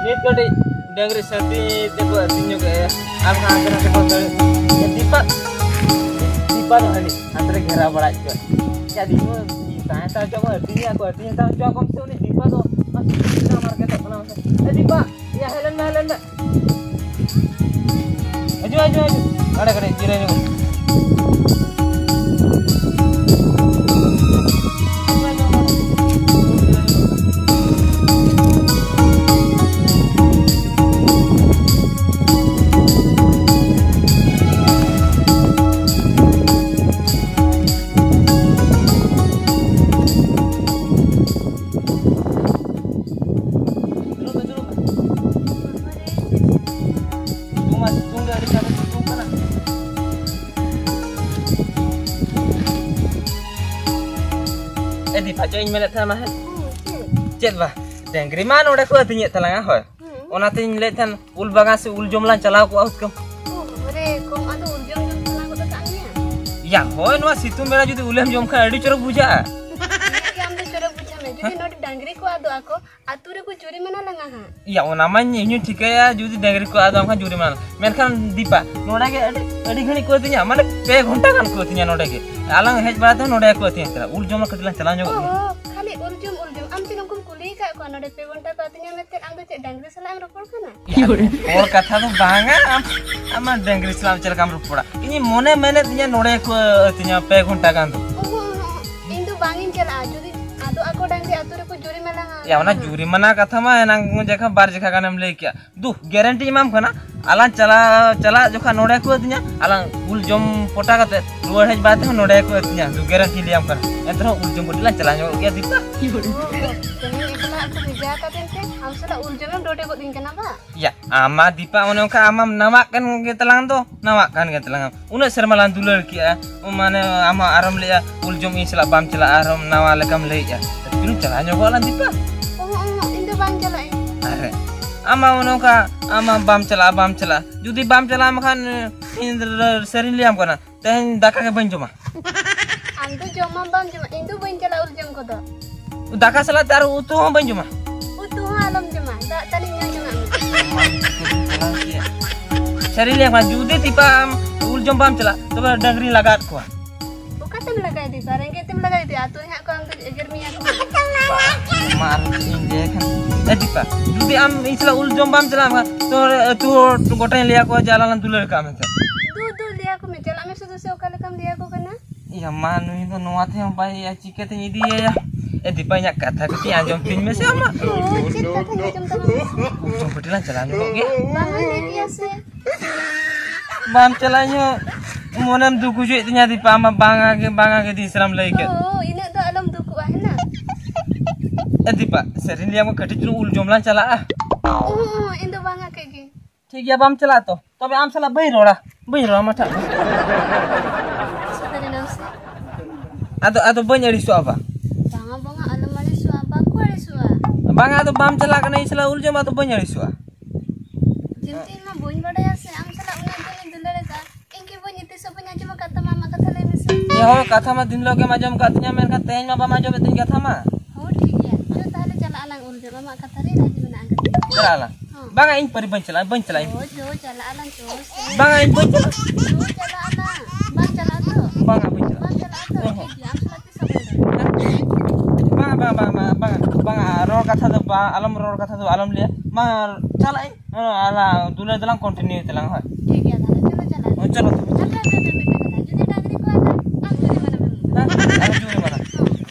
ᱱᱤᱛ ᱠᱟᱹᱴᱤᱡ ᱰᱟᱹᱝᱨᱤ ᱥᱟᱹᱛᱤ ᱛᱮᱠᱚ ᱟᱹᱛᱤᱧ ᱧᱚᱜ ᱮᱫᱼᱟ᱾ ᱟᱨ ᱦᱟᱱᱛᱮ ᱱᱟᱛᱮ ᱠᱚ ᱫᱟᱹᱲ᱾ ᱫᱤᱯᱟ, ᱫᱤᱯᱟ ᱫᱚ ᱦᱟᱹᱱᱤ ᱦᱟᱱᱛᱮ ᱨᱮ ᱜᱷᱮᱨᱟᱣ ᱵᱟᱲᱟᱭᱮᱫ ᱠᱚᱣᱟ᱾ ᱪᱮᱫ ᱤᱧ ᱛᱟᱦᱮᱸ ᱦᱟᱛᱟᱲ ᱦᱚᱪᱚ ᱠᱚᱣᱟ, ᱟᱹᱛᱤᱧ ᱮᱫᱼᱟ ᱠᱚ, ᱟᱹᱛᱤᱧ ᱦᱟᱛᱟᱲ ᱦᱚᱪᱚ ᱠᱚᱢ ᱥᱮ ᱩᱱᱤ ᱫᱤᱯᱟ ᱫᱚ ᱚᱱᱟ ᱥᱩᱠᱨᱤ ᱞᱮᱠᱟ ᱢᱟᱨᱠᱮᱴᱚᱜ ᱠᱟᱱᱟ ᱢᱟᱥᱮ᱾ ᱮ ᱫᱤᱯᱟ, ᱭᱟ ᱦᱮᱡ ᱞᱮᱱ ᱢᱮ, ᱦᱮᱡ ᱞᱮᱱ ᱢᱮ᱾ ᱦᱤᱡᱩᱜ, ᱦᱤᱡᱩᱜ, ᱦᱤᱡᱩᱜ᱾ ᱱᱚᱰᱮ ᱠᱟᱹᱴᱤᱡ ᱡᱤᱨᱟᱹᱣ ᱧᱚᱜᱚᱜ ᱢᱮ᱾ ᱫᱩᱲᱩᱵ ᱢᱮ, ᱫᱩᱲᱩᱵ ᱢᱮ᱾ ᱥᱤᱛᱩᱝ ᱢᱟ ᱥᱤᱛᱩᱝ ᱜᱮ, ᱟᱹᱰᱤ ᱠᱟᱡᱟᱠ ᱥᱤᱛᱩᱝ ᱠᱟᱱᱟ᱾ ᱮ ᱫᱤᱯᱟ, ᱪᱮᱫ ᱤᱧ ᱢᱮᱱᱮᱫ ᱛᱟᱦᱮᱱᱟ ᱦᱮᱸ? ᱦᱩᱸ, ᱪᱮᱫ? ᱪᱮᱫ ᱵᱟ, ᱰᱟᱹᱝᱨᱤ ᱢᱟ ᱱᱚᱰᱮ ᱠᱚ ᱟᱹᱛᱤᱧᱮᱫ ᱛᱟᱞᱟᱝᱟ, ᱦᱳᱭ᱾ ᱦᱩᱸ᱾ ᱚᱱᱟᱛᱤᱧ ᱞᱟᱹᱭᱮᱫ ᱛᱟᱦᱮᱱ, ᱩᱞ ᱵᱟᱜᱟᱱ ᱥᱮ ᱩᱞ ᱡᱚᱢ ᱞᱟᱝ ᱪᱟᱞᱟᱣ ᱠᱚᱜᱼᱟ ᱦᱩᱛᱠᱟᱹᱢ᱾ ᱳ ᱵᱟᱵᱟᱨᱮ, ᱠᱚᱢ ᱟᱫᱚ ᱩᱞ ᱡᱚᱢ ᱡᱚᱢ ᱥᱟᱱᱟ ᱜᱚᱫ ᱟᱠᱟᱫ ᱢᱮᱭᱟ? ᱭᱟ, ᱦᱳᱭ, ᱱᱚᱣᱟ ᱥᱤᱛᱩᱝ ᱵᱮᱲᱟ ᱡᱩᱫᱤ ᱩᱞᱮᱢ ᱡᱚᱢ ᱠᱷᱟᱱ ᱟᱹᱰᱤ ᱪᱚᱨᱚᱠ ᱵᱩᱡᱷᱟᱹᱜᱼᱟ᱾ ᱤᱧᱟᱹᱜ ᱜᱮ ᱟᱢ ᱫᱚ ᱪᱚᱨᱚᱠ ᱵᱩᱡᱷᱟᱹᱜ ᱢᱮ᱾ ᱡᱩᱫᱤ ᱦᱮᱸ? ᱱᱚᱰᱮ ᱰᱟᱝᱨᱤ ᱠᱚ ᱟᱫᱚᱜ ᱟᱠᱚ, ᱟᱹᱛᱩ ᱨᱮᱠᱚ ᱡᱩᱨᱤᱢᱟᱱᱟ ᱞᱟᱝᱟ ᱦᱟᱸᱜ᱾ ᱭᱟ, ᱚᱱᱟ ᱢᱟ ᱤᱧ ᱦᱚᱸᱧ ᱴᱷᱤᱠᱟᱹᱭᱟ, ᱡᱩᱫᱤ ᱰᱟᱹᱝᱨᱤ ᱠᱚ ᱟᱫᱚᱜ ᱠᱷᱟᱱ ᱡᱩᱨᱤᱢᱟᱱᱟ᱾ ᱢᱮᱱᱠᱷᱟᱱ ᱫᱤᱯᱟ, ᱱᱚᱰᱮ ᱜᱮ ᱟᱹᱰᱤ, ᱟᱹᱰᱤ ᱜᱷᱟᱹᱲᱤᱡ ᱠᱚ ᱟᱹᱛᱤᱧᱟ, ᱢᱟᱱᱮ ᱯᱮ ᱜᱷᱚᱱᱴᱟ ᱜᱟᱱ ᱠᱚ ᱟᱹᱛᱤᱧᱟ ᱱᱚᱰᱮ ᱜᱮ᱾ ᱟᱞᱟᱝ ᱦᱮᱡ ᱵᱟᱲᱟ ᱛᱮᱦᱚᱸ ᱱᱚᱰᱮ ᱜᱮᱠᱚ ᱟᱹᱛᱤᱧ ᱠᱟᱱᱟ᱾ ᱩᱞ ᱡᱚᱢ ᱞᱮ ᱠᱟᱹᱴᱤᱡ ᱞᱟᱝ ᱪᱟᱞᱟᱣ ᱧᱚᱜᱚᱜ ᱜᱮ᱾ ᱚᱦᱚ, ᱠᱷᱟᱹᱞᱤ ᱩᱞ ᱡᱚᱢ, ᱩᱞ ᱡᱚᱢ᱾ ᱟᱢ ᱪᱮᱫ ᱩᱱᱠᱩᱢ ᱠᱩᱞᱤ ᱟᱠᱟᱫ ᱠᱚᱣᱟ ᱱᱚᱰᱮ ᱯᱮ ᱜᱷᱚᱱᱴᱟ ᱠᱚ ᱟᱹᱛᱤᱧᱟ ᱢᱮᱱᱛᱮ? ᱟᱢ ᱫᱚ ᱪᱮᱫ ᱰᱟᱹᱝᱨᱤ ᱥᱟᱞᱟᱜ ᱮᱢ ᱨᱚᱯᱚᱲ ᱠᱟᱱᱟ? ᱦᱚᱲ ᱠᱟᱛᱷᱟ ᱫᱚ ᱵᱟᱝᱟ, ᱟᱢ, ᱟᱢᱟᱜ ᱰᱟᱹᱝᱨᱤ ᱥᱟᱞᱟᱜ ᱪᱮᱫ ᱞᱮᱠᱟᱢ ᱨᱚᱯᱚᱲᱟ? ᱤᱧᱤᱧ ᱢᱚᱱᱮ ᱢᱮᱱᱮᱫ ᱛᱤᱧᱟ ᱱᱚᱰᱮ ᱠᱚ ᱟᱹᱛᱤᱧᱟ ᱯᱮ ᱜᱷᱚᱱᱴᱟ ᱜᱟᱱ ᱫᱚ᱾ ᱚᱦᱚ, ᱚᱦᱚ, ᱚᱦᱚ᱾ ᱤᱧ ᱫᱚ ᱵᱟᱝ ᱤᱧ ᱪᱟᱞᱟᱜᱼᱟ᱾ ᱡᱩᱫᱤ ᱟᱫᱚ ᱟᱠᱚ ᱰᱟᱹᱝᱨᱤ ᱟᱹᱛᱩ ᱨᱮᱠᱚ ᱡᱩᱨᱤᱢᱟᱱᱟ ᱭᱟ, ᱚᱱᱟ ᱦᱟᱸᱜ᱾ ᱡᱩᱨᱤᱢᱟᱱᱟ ᱠᱟᱛᱷᱟ ᱢᱟ ᱮᱱᱟᱝ ᱡᱚᱠᱷᱚᱱ ᱵᱟᱨ ᱡᱚᱠᱷᱟ ᱜᱟᱱᱮᱢ ᱞᱟᱹᱭ ᱠᱮᱜᱼᱟ᱾ ᱫᱩ, ᱜᱮᱨᱮᱱᱴᱤ ᱮᱢᱟᱢ ᱠᱟᱱᱟ, ᱟᱞᱟᱝ ᱪᱟᱞᱟᱣ, ᱪᱟᱞᱟᱜ ᱡᱚᱠᱷᱟᱱ ᱱᱚᱰᱮ ᱠᱚ ᱟᱹᱛᱤᱧᱟ, ᱟᱞᱟᱝ ᱩᱞ ᱡᱚᱢ ᱯᱚᱴᱟ ᱠᱟᱛᱮ ᱨᱩᱣᱟᱹᱲ ᱦᱮᱡ ᱵᱟᱫ ᱛᱮᱦᱚᱸ ᱱᱚᱰᱮ ᱠᱚ ᱟᱹᱛᱤᱧᱟ, ᱫᱩ ᱜᱮᱨᱮᱱᱴᱤ ᱞᱟᱹᱭᱟᱢ ᱠᱟᱱᱟ᱾ ᱮᱱᱛᱮ ᱨᱮᱦᱚᱸ ᱩᱞ ᱡᱚᱢ ᱠᱟᱹᱴᱤᱡ ᱞᱟᱝ ᱪᱟᱞᱟᱣ ᱧᱚᱜᱚᱜ ᱜᱮᱭᱟ ᱫᱤᱯᱟ᱾ ᱛᱮᱦᱮᱧ ᱮᱠᱞᱟ ᱠᱚ ᱵᱷᱮᱡᱟ ᱠᱟᱫᱮ ᱛᱮ ᱟᱢ ᱥᱟᱞᱟᱜ ᱩᱞ ᱡᱚᱢᱮᱢ ᱰᱚᱰᱮ ᱜᱚᱫ ᱤᱧ ᱠᱟᱱᱟ ᱵᱟ? ᱭᱟ, ᱟᱢ ᱢᱟ ᱫᱤᱯᱟ ᱚᱱᱮ ᱚᱱᱠᱟ ᱟᱢ ᱢᱟᱢ ᱱᱟᱣᱟᱜ ᱠᱟᱱ ᱜᱮ ᱛᱟᱞᱟᱝ ᱫᱚ, ᱱᱟᱣᱟᱜ ᱠᱟᱱ ᱜᱮ ᱛᱟᱞᱟᱝ᱾ ᱩᱱᱟᱹᱜ ᱥᱮᱨᱢᱟ ᱞᱟᱝ ᱫᱩᱞᱟᱹᱲ ᱠᱮᱜᱼᱟ, ᱢᱟᱱᱮ ᱟᱢ ᱦᱚᱸ ᱟᱨᱦᱚᱢ ᱞᱟᱹᱭᱟ ᱩᱞ ᱡᱚᱢ ᱤᱧ ᱥᱟᱞᱟᱜ ᱵᱟᱢ ᱪᱟᱞᱟᱜᱼᱟ, ᱟᱨᱦᱚᱸ ᱱᱟᱣᱟ ᱞᱮᱠᱟᱢ ᱞᱟᱹᱭᱮᱜᱼᱟ᱾ ᱪᱚᱞᱚ ᱪᱟᱞᱟᱣ ᱧᱚᱜᱚᱜ ᱟᱞᱟᱝ ᱫᱤᱯᱟ᱾ ᱚᱦᱚᱸ, ᱚᱦᱚᱸ, ᱤᱧ ᱫᱚ ᱵᱟᱝ ᱪᱟᱞᱟᱜ ᱤᱧ᱾ ᱟᱨᱮ, ᱟᱢ ᱢᱟ ᱚᱱᱮ ᱚᱱᱠᱟ, ᱟᱢ ᱢᱟ ᱵᱟᱢ ᱪᱟᱞᱟᱜᱼᱟ, ᱵᱟᱢ ᱪᱟᱞᱟᱜᱼᱟ᱾ ᱡᱩᱫᱤ ᱵᱟᱢ ᱪᱟᱞᱟᱜᱼᱟ ᱢᱮᱱᱠᱷᱟᱱ ᱤᱧ ᱥᱟᱹᱨᱤᱧ ᱞᱟᱹᱭᱟᱢ ᱠᱟᱱᱟ, ᱛᱮᱦᱮᱧ ᱫᱟᱠᱟ ᱜᱮ ᱵᱟᱹᱧ ᱡᱚᱢᱟ᱾ ᱟᱢ ᱫᱚ ᱡᱚᱢ ᱢᱟᱢ ᱵᱟᱢ ᱡᱚᱢᱟ, ᱤᱧ ᱫᱚ ᱵᱟᱹᱧ ᱪᱟᱞᱟᱜᱼᱟ ᱩᱞ ᱡᱚᱢ ᱠᱚᱫᱚ᱾ ᱫᱟᱠᱟ ᱥᱟᱞᱟᱜ ᱛᱮ ᱟᱨ ᱩᱛᱩ ᱦᱚᱸ ᱵᱟᱹᱧ ᱡᱚᱢᱟ᱾ ᱩᱛᱩ ᱦᱚᱸ ᱟᱞᱚᱢ ᱡᱚᱢᱟ, ᱫᱟᱜ ᱛᱟᱹᱱᱤᱡ ᱧᱩ ᱡᱚᱝᱟᱜ ᱢᱮ᱾ ᱥᱟᱹᱨᱤ ᱞᱟᱹᱭ ᱢᱟ, ᱡᱩᱫᱤ ᱛᱤᱯᱟ ᱟᱢ ᱩᱞ ᱡᱚᱢ ᱵᱟᱢ ᱪᱟᱞᱟᱜ, ᱛᱚᱵᱮ ᱰᱟᱹᱝᱨᱤᱧ ᱞᱟᱜᱟᱫ ᱠᱚᱣᱟ᱾ ᱚᱠᱟᱛᱮᱢ ᱞᱟᱜᱟᱭ ᱫᱤᱯᱟ? ᱨᱮᱸᱜᱮᱡ ᱛᱮᱢ ᱞᱟᱜᱟᱭ ᱫᱤᱯᱟ? ᱟᱹᱛᱩ ᱨᱮ ᱦᱟᱸᱜ ᱠᱚ ᱟᱢ ᱫᱚ ᱮᱜᱮᱨ ᱢᱮᱭᱟ ᱠᱚ᱾ ᱢᱟ ᱟᱨ ᱪᱮᱫ ᱤᱧ ᱞᱟᱹᱭᱟ ᱠᱷᱟᱱ? ᱮ ᱫᱤᱯᱟ, ᱡᱩᱫᱤ ᱟᱢ ᱤᱧ ᱥᱟᱞᱟᱜ ᱩᱞ ᱡᱚᱢ ᱵᱟᱢ ᱪᱟᱞᱟᱜᱼᱟ, ᱛᱚ ᱟᱹᱛᱩ ᱦᱚᱲ ᱜᱚᱴᱟᱧ ᱞᱟᱹᱭ ᱟᱠᱚᱣᱟ ᱡᱮ ᱟᱞᱟᱝ ᱞᱟᱝ ᱫᱩᱞᱟᱹᱲ ᱠᱟᱜᱼᱟ ᱢᱮᱱᱛᱮ᱾ ᱫᱩ, ᱫᱩ, ᱞᱟᱹᱭ ᱟᱠᱚ ᱢᱮ, ᱪᱟᱞᱟᱜ ᱢᱮ ᱥᱩᱫᱷᱩ ᱥᱮ ᱚᱠᱟ ᱞᱮᱠᱟᱢ ᱞᱟᱹᱭ ᱟᱠᱚ ᱠᱟᱱᱟ? ᱭᱟ ᱢᱟ, ᱱᱩᱭ ᱫᱚ ᱱᱚᱣᱟ ᱛᱮᱦᱚᱸ ᱵᱟᱭ ᱤᱭᱟᱹᱭᱟ, ᱪᱤᱠᱟᱹᱛᱤᱧ ᱤᱫᱤᱭᱟᱭᱟ? ᱮ ᱫᱤᱯᱟ, ᱤᱧᱟᱜ ᱠᱟᱛᱷᱟ ᱠᱟᱹᱴᱤᱡ ᱟᱸᱡᱚᱢ ᱛᱤᱧ ᱢᱮᱥᱮ ᱟᱢᱟᱜ᱾ ᱳ, ᱪᱮᱫ ᱠᱟᱛᱷᱟᱧ ᱟᱸᱡᱚᱢ ᱛᱟᱢᱟ? ᱩᱞ ᱡᱚᱢ ᱠᱟᱹᱴᱤᱡ ᱞᱟᱝ ᱪᱟᱞᱟᱣ ᱧᱚᱜᱚᱜ ᱜᱮ᱾ ᱵᱟᱝ ᱞᱟᱹᱭ ᱠᱮᱭᱟ ᱥᱮ? ᱵᱟᱢ ᱪᱟᱞᱟᱜ, ᱤᱧ ᱦᱚᱸ ᱢᱚᱱᱮᱢ ᱫᱩᱠ ᱦᱚᱪᱚᱭᱮᱫ ᱛᱤᱧᱟ ᱫᱤᱯᱟ, ᱟᱢᱟᱜ ᱵᱟᱝᱟ ᱜᱮ, ᱵᱟᱝᱟ ᱜᱮ ᱫᱤᱱ ᱥᱟᱨᱟᱢ ᱞᱟᱹᱭ ᱠᱮᱫ᱾ ᱳ, ᱤᱱᱟᱹᱜ ᱫᱚ ᱟᱞᱚᱢ ᱫᱩᱠᱩᱜᱼᱟ, ᱦᱮᱸ? ᱮ ᱫᱤᱯᱟ, ᱥᱮᱨᱮᱧ ᱞᱟᱹᱭᱟᱢ ᱠᱟᱹᱴᱤᱡ ᱪᱩᱞᱩᱝ ᱩᱞ ᱡᱚᱢ ᱞᱟᱝ ᱪᱟᱞᱟᱜᱼᱟ᱾ ᱳ, ᱤᱧ ᱫᱚ ᱵᱟᱝᱟ ᱠᱮᱫ ᱜᱮ᱾ ᱴᱷᱤᱠ ᱜᱮᱭᱟ, ᱵᱟᱢ ᱪᱟᱞᱟᱜᱼᱟ ᱛᱚ? ᱛᱚᱵᱮ ᱟᱢ ᱥᱟᱞᱟᱜ ᱵᱟᱹᱧ ᱨᱚᱲᱟ, ᱵᱟᱹᱧ ᱨᱚᱲᱟ, ᱢᱟ ᱴᱷᱟᱜ᱾ ᱥᱟᱹᱨᱤ ᱱᱟᱢ ᱥᱮ? ᱟᱫᱚ, ᱟᱫᱚ ᱵᱟᱹᱧ ᱟᱹᱲᱤᱥᱚᱜᱼᱟ ᱵᱟ᱾ ᱵᱟᱝᱟ, ᱵᱟᱝᱟ, ᱟᱞᱚᱢ ᱟᱹᱲᱤᱥᱚᱜᱼᱟ, ᱵᱟᱠᱚ ᱟᱹᱲᱤᱥᱚᱜᱼᱟ᱾ ᱵᱟᱝᱟ, ᱟᱫᱚ ᱵᱟᱢ ᱪᱟᱞᱟᱜ ᱠᱟᱱᱟ ᱤᱧ ᱥᱟᱞᱟᱜ ᱩᱞ ᱡᱚᱢ, ᱟᱫᱚ ᱵᱟᱹᱧ ᱟᱹᱲᱤᱥᱚᱜᱼᱟ᱾ ᱪᱤᱱᱛᱟᱹ, ᱤᱧ ᱢᱟ ᱵᱟᱹᱧ ᱵᱟᱰᱟᱭᱟ ᱥᱮ, ᱟᱢ ᱥᱟᱞᱟᱜ ᱩᱱᱟᱹᱜ ᱫᱤᱱ ᱤᱧ ᱫᱩᱞᱟᱹᱲ ᱟᱠᱟᱫ, ᱤᱧ ᱜᱮ ᱵᱟᱹᱧ ᱛᱤᱥ ᱦᱚᱸ ᱵᱟᱹᱧ ᱟᱸᱡᱚᱢ ᱟᱠᱟᱫ ᱛᱟᱢᱟ ᱟᱢᱟᱜ ᱠᱟᱛᱷᱟ, ᱞᱟᱹᱭ ᱢᱮᱥᱮ᱾ ᱮ ᱦᱳ, ᱠᱟᱛᱷᱟ ᱢᱟ ᱫᱤᱱ ᱦᱤᱞᱳᱜ ᱜᱮᱢ ᱟᱸᱡᱚᱢ ᱟᱠᱟᱫ ᱛᱤᱧᱟ, ᱢᱮᱱᱠᱷᱟᱱ ᱛᱮᱦᱮᱧ ᱢᱟ ᱵᱟᱢ ᱟᱸᱡᱚᱢᱮᱫ ᱛᱤᱧ ᱠᱟᱛᱷᱟ ᱢᱟ᱾ ᱦᱳ, ᱴᱷᱤᱠ ᱜᱮᱭᱟ, ᱪᱚ ᱛᱟᱦᱞᱮ ᱪᱟᱞᱟᱜ ᱟᱞᱟᱝ ᱩᱞ ᱡᱚᱢ, ᱟᱢᱟᱜ ᱠᱟᱛᱷᱟ ᱨᱮ ᱨᱟᱡᱤ ᱢᱮᱱᱟᱜ ᱟᱠᱟᱫᱤᱧᱟ᱾ ᱪᱟᱞᱟᱜ ᱟᱞᱟᱝ᱾ ᱦᱚᱸ᱾ ᱵᱟᱝᱟ, ᱤᱧ ᱯᱟᱹᱨᱤ ᱵᱟᱹᱧ ᱪᱟᱞᱟᱜᱼᱟ, ᱵᱟᱹᱧ ᱪᱟᱞᱟᱜᱼᱟ ᱤᱧ᱾ ᱦᱳᱭ, ᱪᱚ, ᱪᱟᱞᱟᱜ ᱟᱞᱟᱝ, ᱪᱚ ᱥᱮ᱾ ᱵᱟᱝᱟ, ᱤᱧ ᱵᱟᱹᱧ ᱪᱟᱞᱟᱜᱼᱟ᱾ ᱪᱚ, ᱪᱟᱞᱟᱜ ᱟᱞᱟᱝ᱾ ᱵᱟᱝ ᱪᱟᱞᱟᱜ ᱟᱛᱚ? ᱵᱟᱝᱟ, ᱵᱟᱹᱧ ᱪᱟᱞᱟᱜᱼᱟ᱾ ᱵᱟᱝ ᱪᱟᱞᱟᱜ ᱟᱛᱚ? ᱦᱮᱸ, ᱦᱮᱸ᱾ ᱴᱷᱤᱠ ᱜᱮᱭᱟ, ᱟᱢ ᱥᱟᱞᱟᱜ ᱛᱤᱥ ᱦᱚᱸ ᱵᱟᱹᱧ ᱨᱚᱲᱟ᱾ ᱵᱟᱝᱟ, ᱵᱟᱝᱟ, ᱵᱟᱝᱟ, ᱵᱟᱝᱟ, ᱵᱟᱝᱟ, ᱨᱚᱲ ᱠᱟᱛᱷᱟ ᱫᱚ ᱵᱟᱝ, ᱟᱞᱚᱢ ᱨᱚᱲ ᱠᱟᱛᱷᱟ ᱫᱚ ᱟᱞᱚᱢ ᱞᱟᱹᱭᱟ᱾ ᱢᱟ, ᱪᱟᱞᱟᱜ ᱟᱹᱧ᱾ ᱦᱮᱸ, ᱟᱞᱟᱝ ᱫᱩᱞᱟᱹᱲ ᱫᱚᱞᱟᱝ continue ᱛᱟᱞᱟᱝ, ᱦᱳᱭ᱾ ᱴᱷᱤᱠ ᱜᱮᱭᱟ, ᱛᱟᱦᱞᱮ ᱪᱚᱞᱚ ᱪᱟᱞᱟᱜ ᱦᱳᱭ, ᱪᱚᱞᱚ ᱛᱚᱵᱮ᱾ ᱟᱯᱮ, ᱟᱯᱮ, ᱟᱯᱮ, ᱢᱤᱫᱴᱮᱱ ᱠᱟᱛᱷᱟ, ᱡᱩᱫᱤ ᱰᱟᱝᱨᱤ ᱠᱚ ᱟᱫᱟ, ᱟᱢ ᱡᱩᱨᱤᱢᱟᱱᱟ ᱢᱮ᱾ ᱦᱮᱸ? ᱟᱞᱮ ᱡᱩᱨᱤᱢᱟᱱᱟ᱾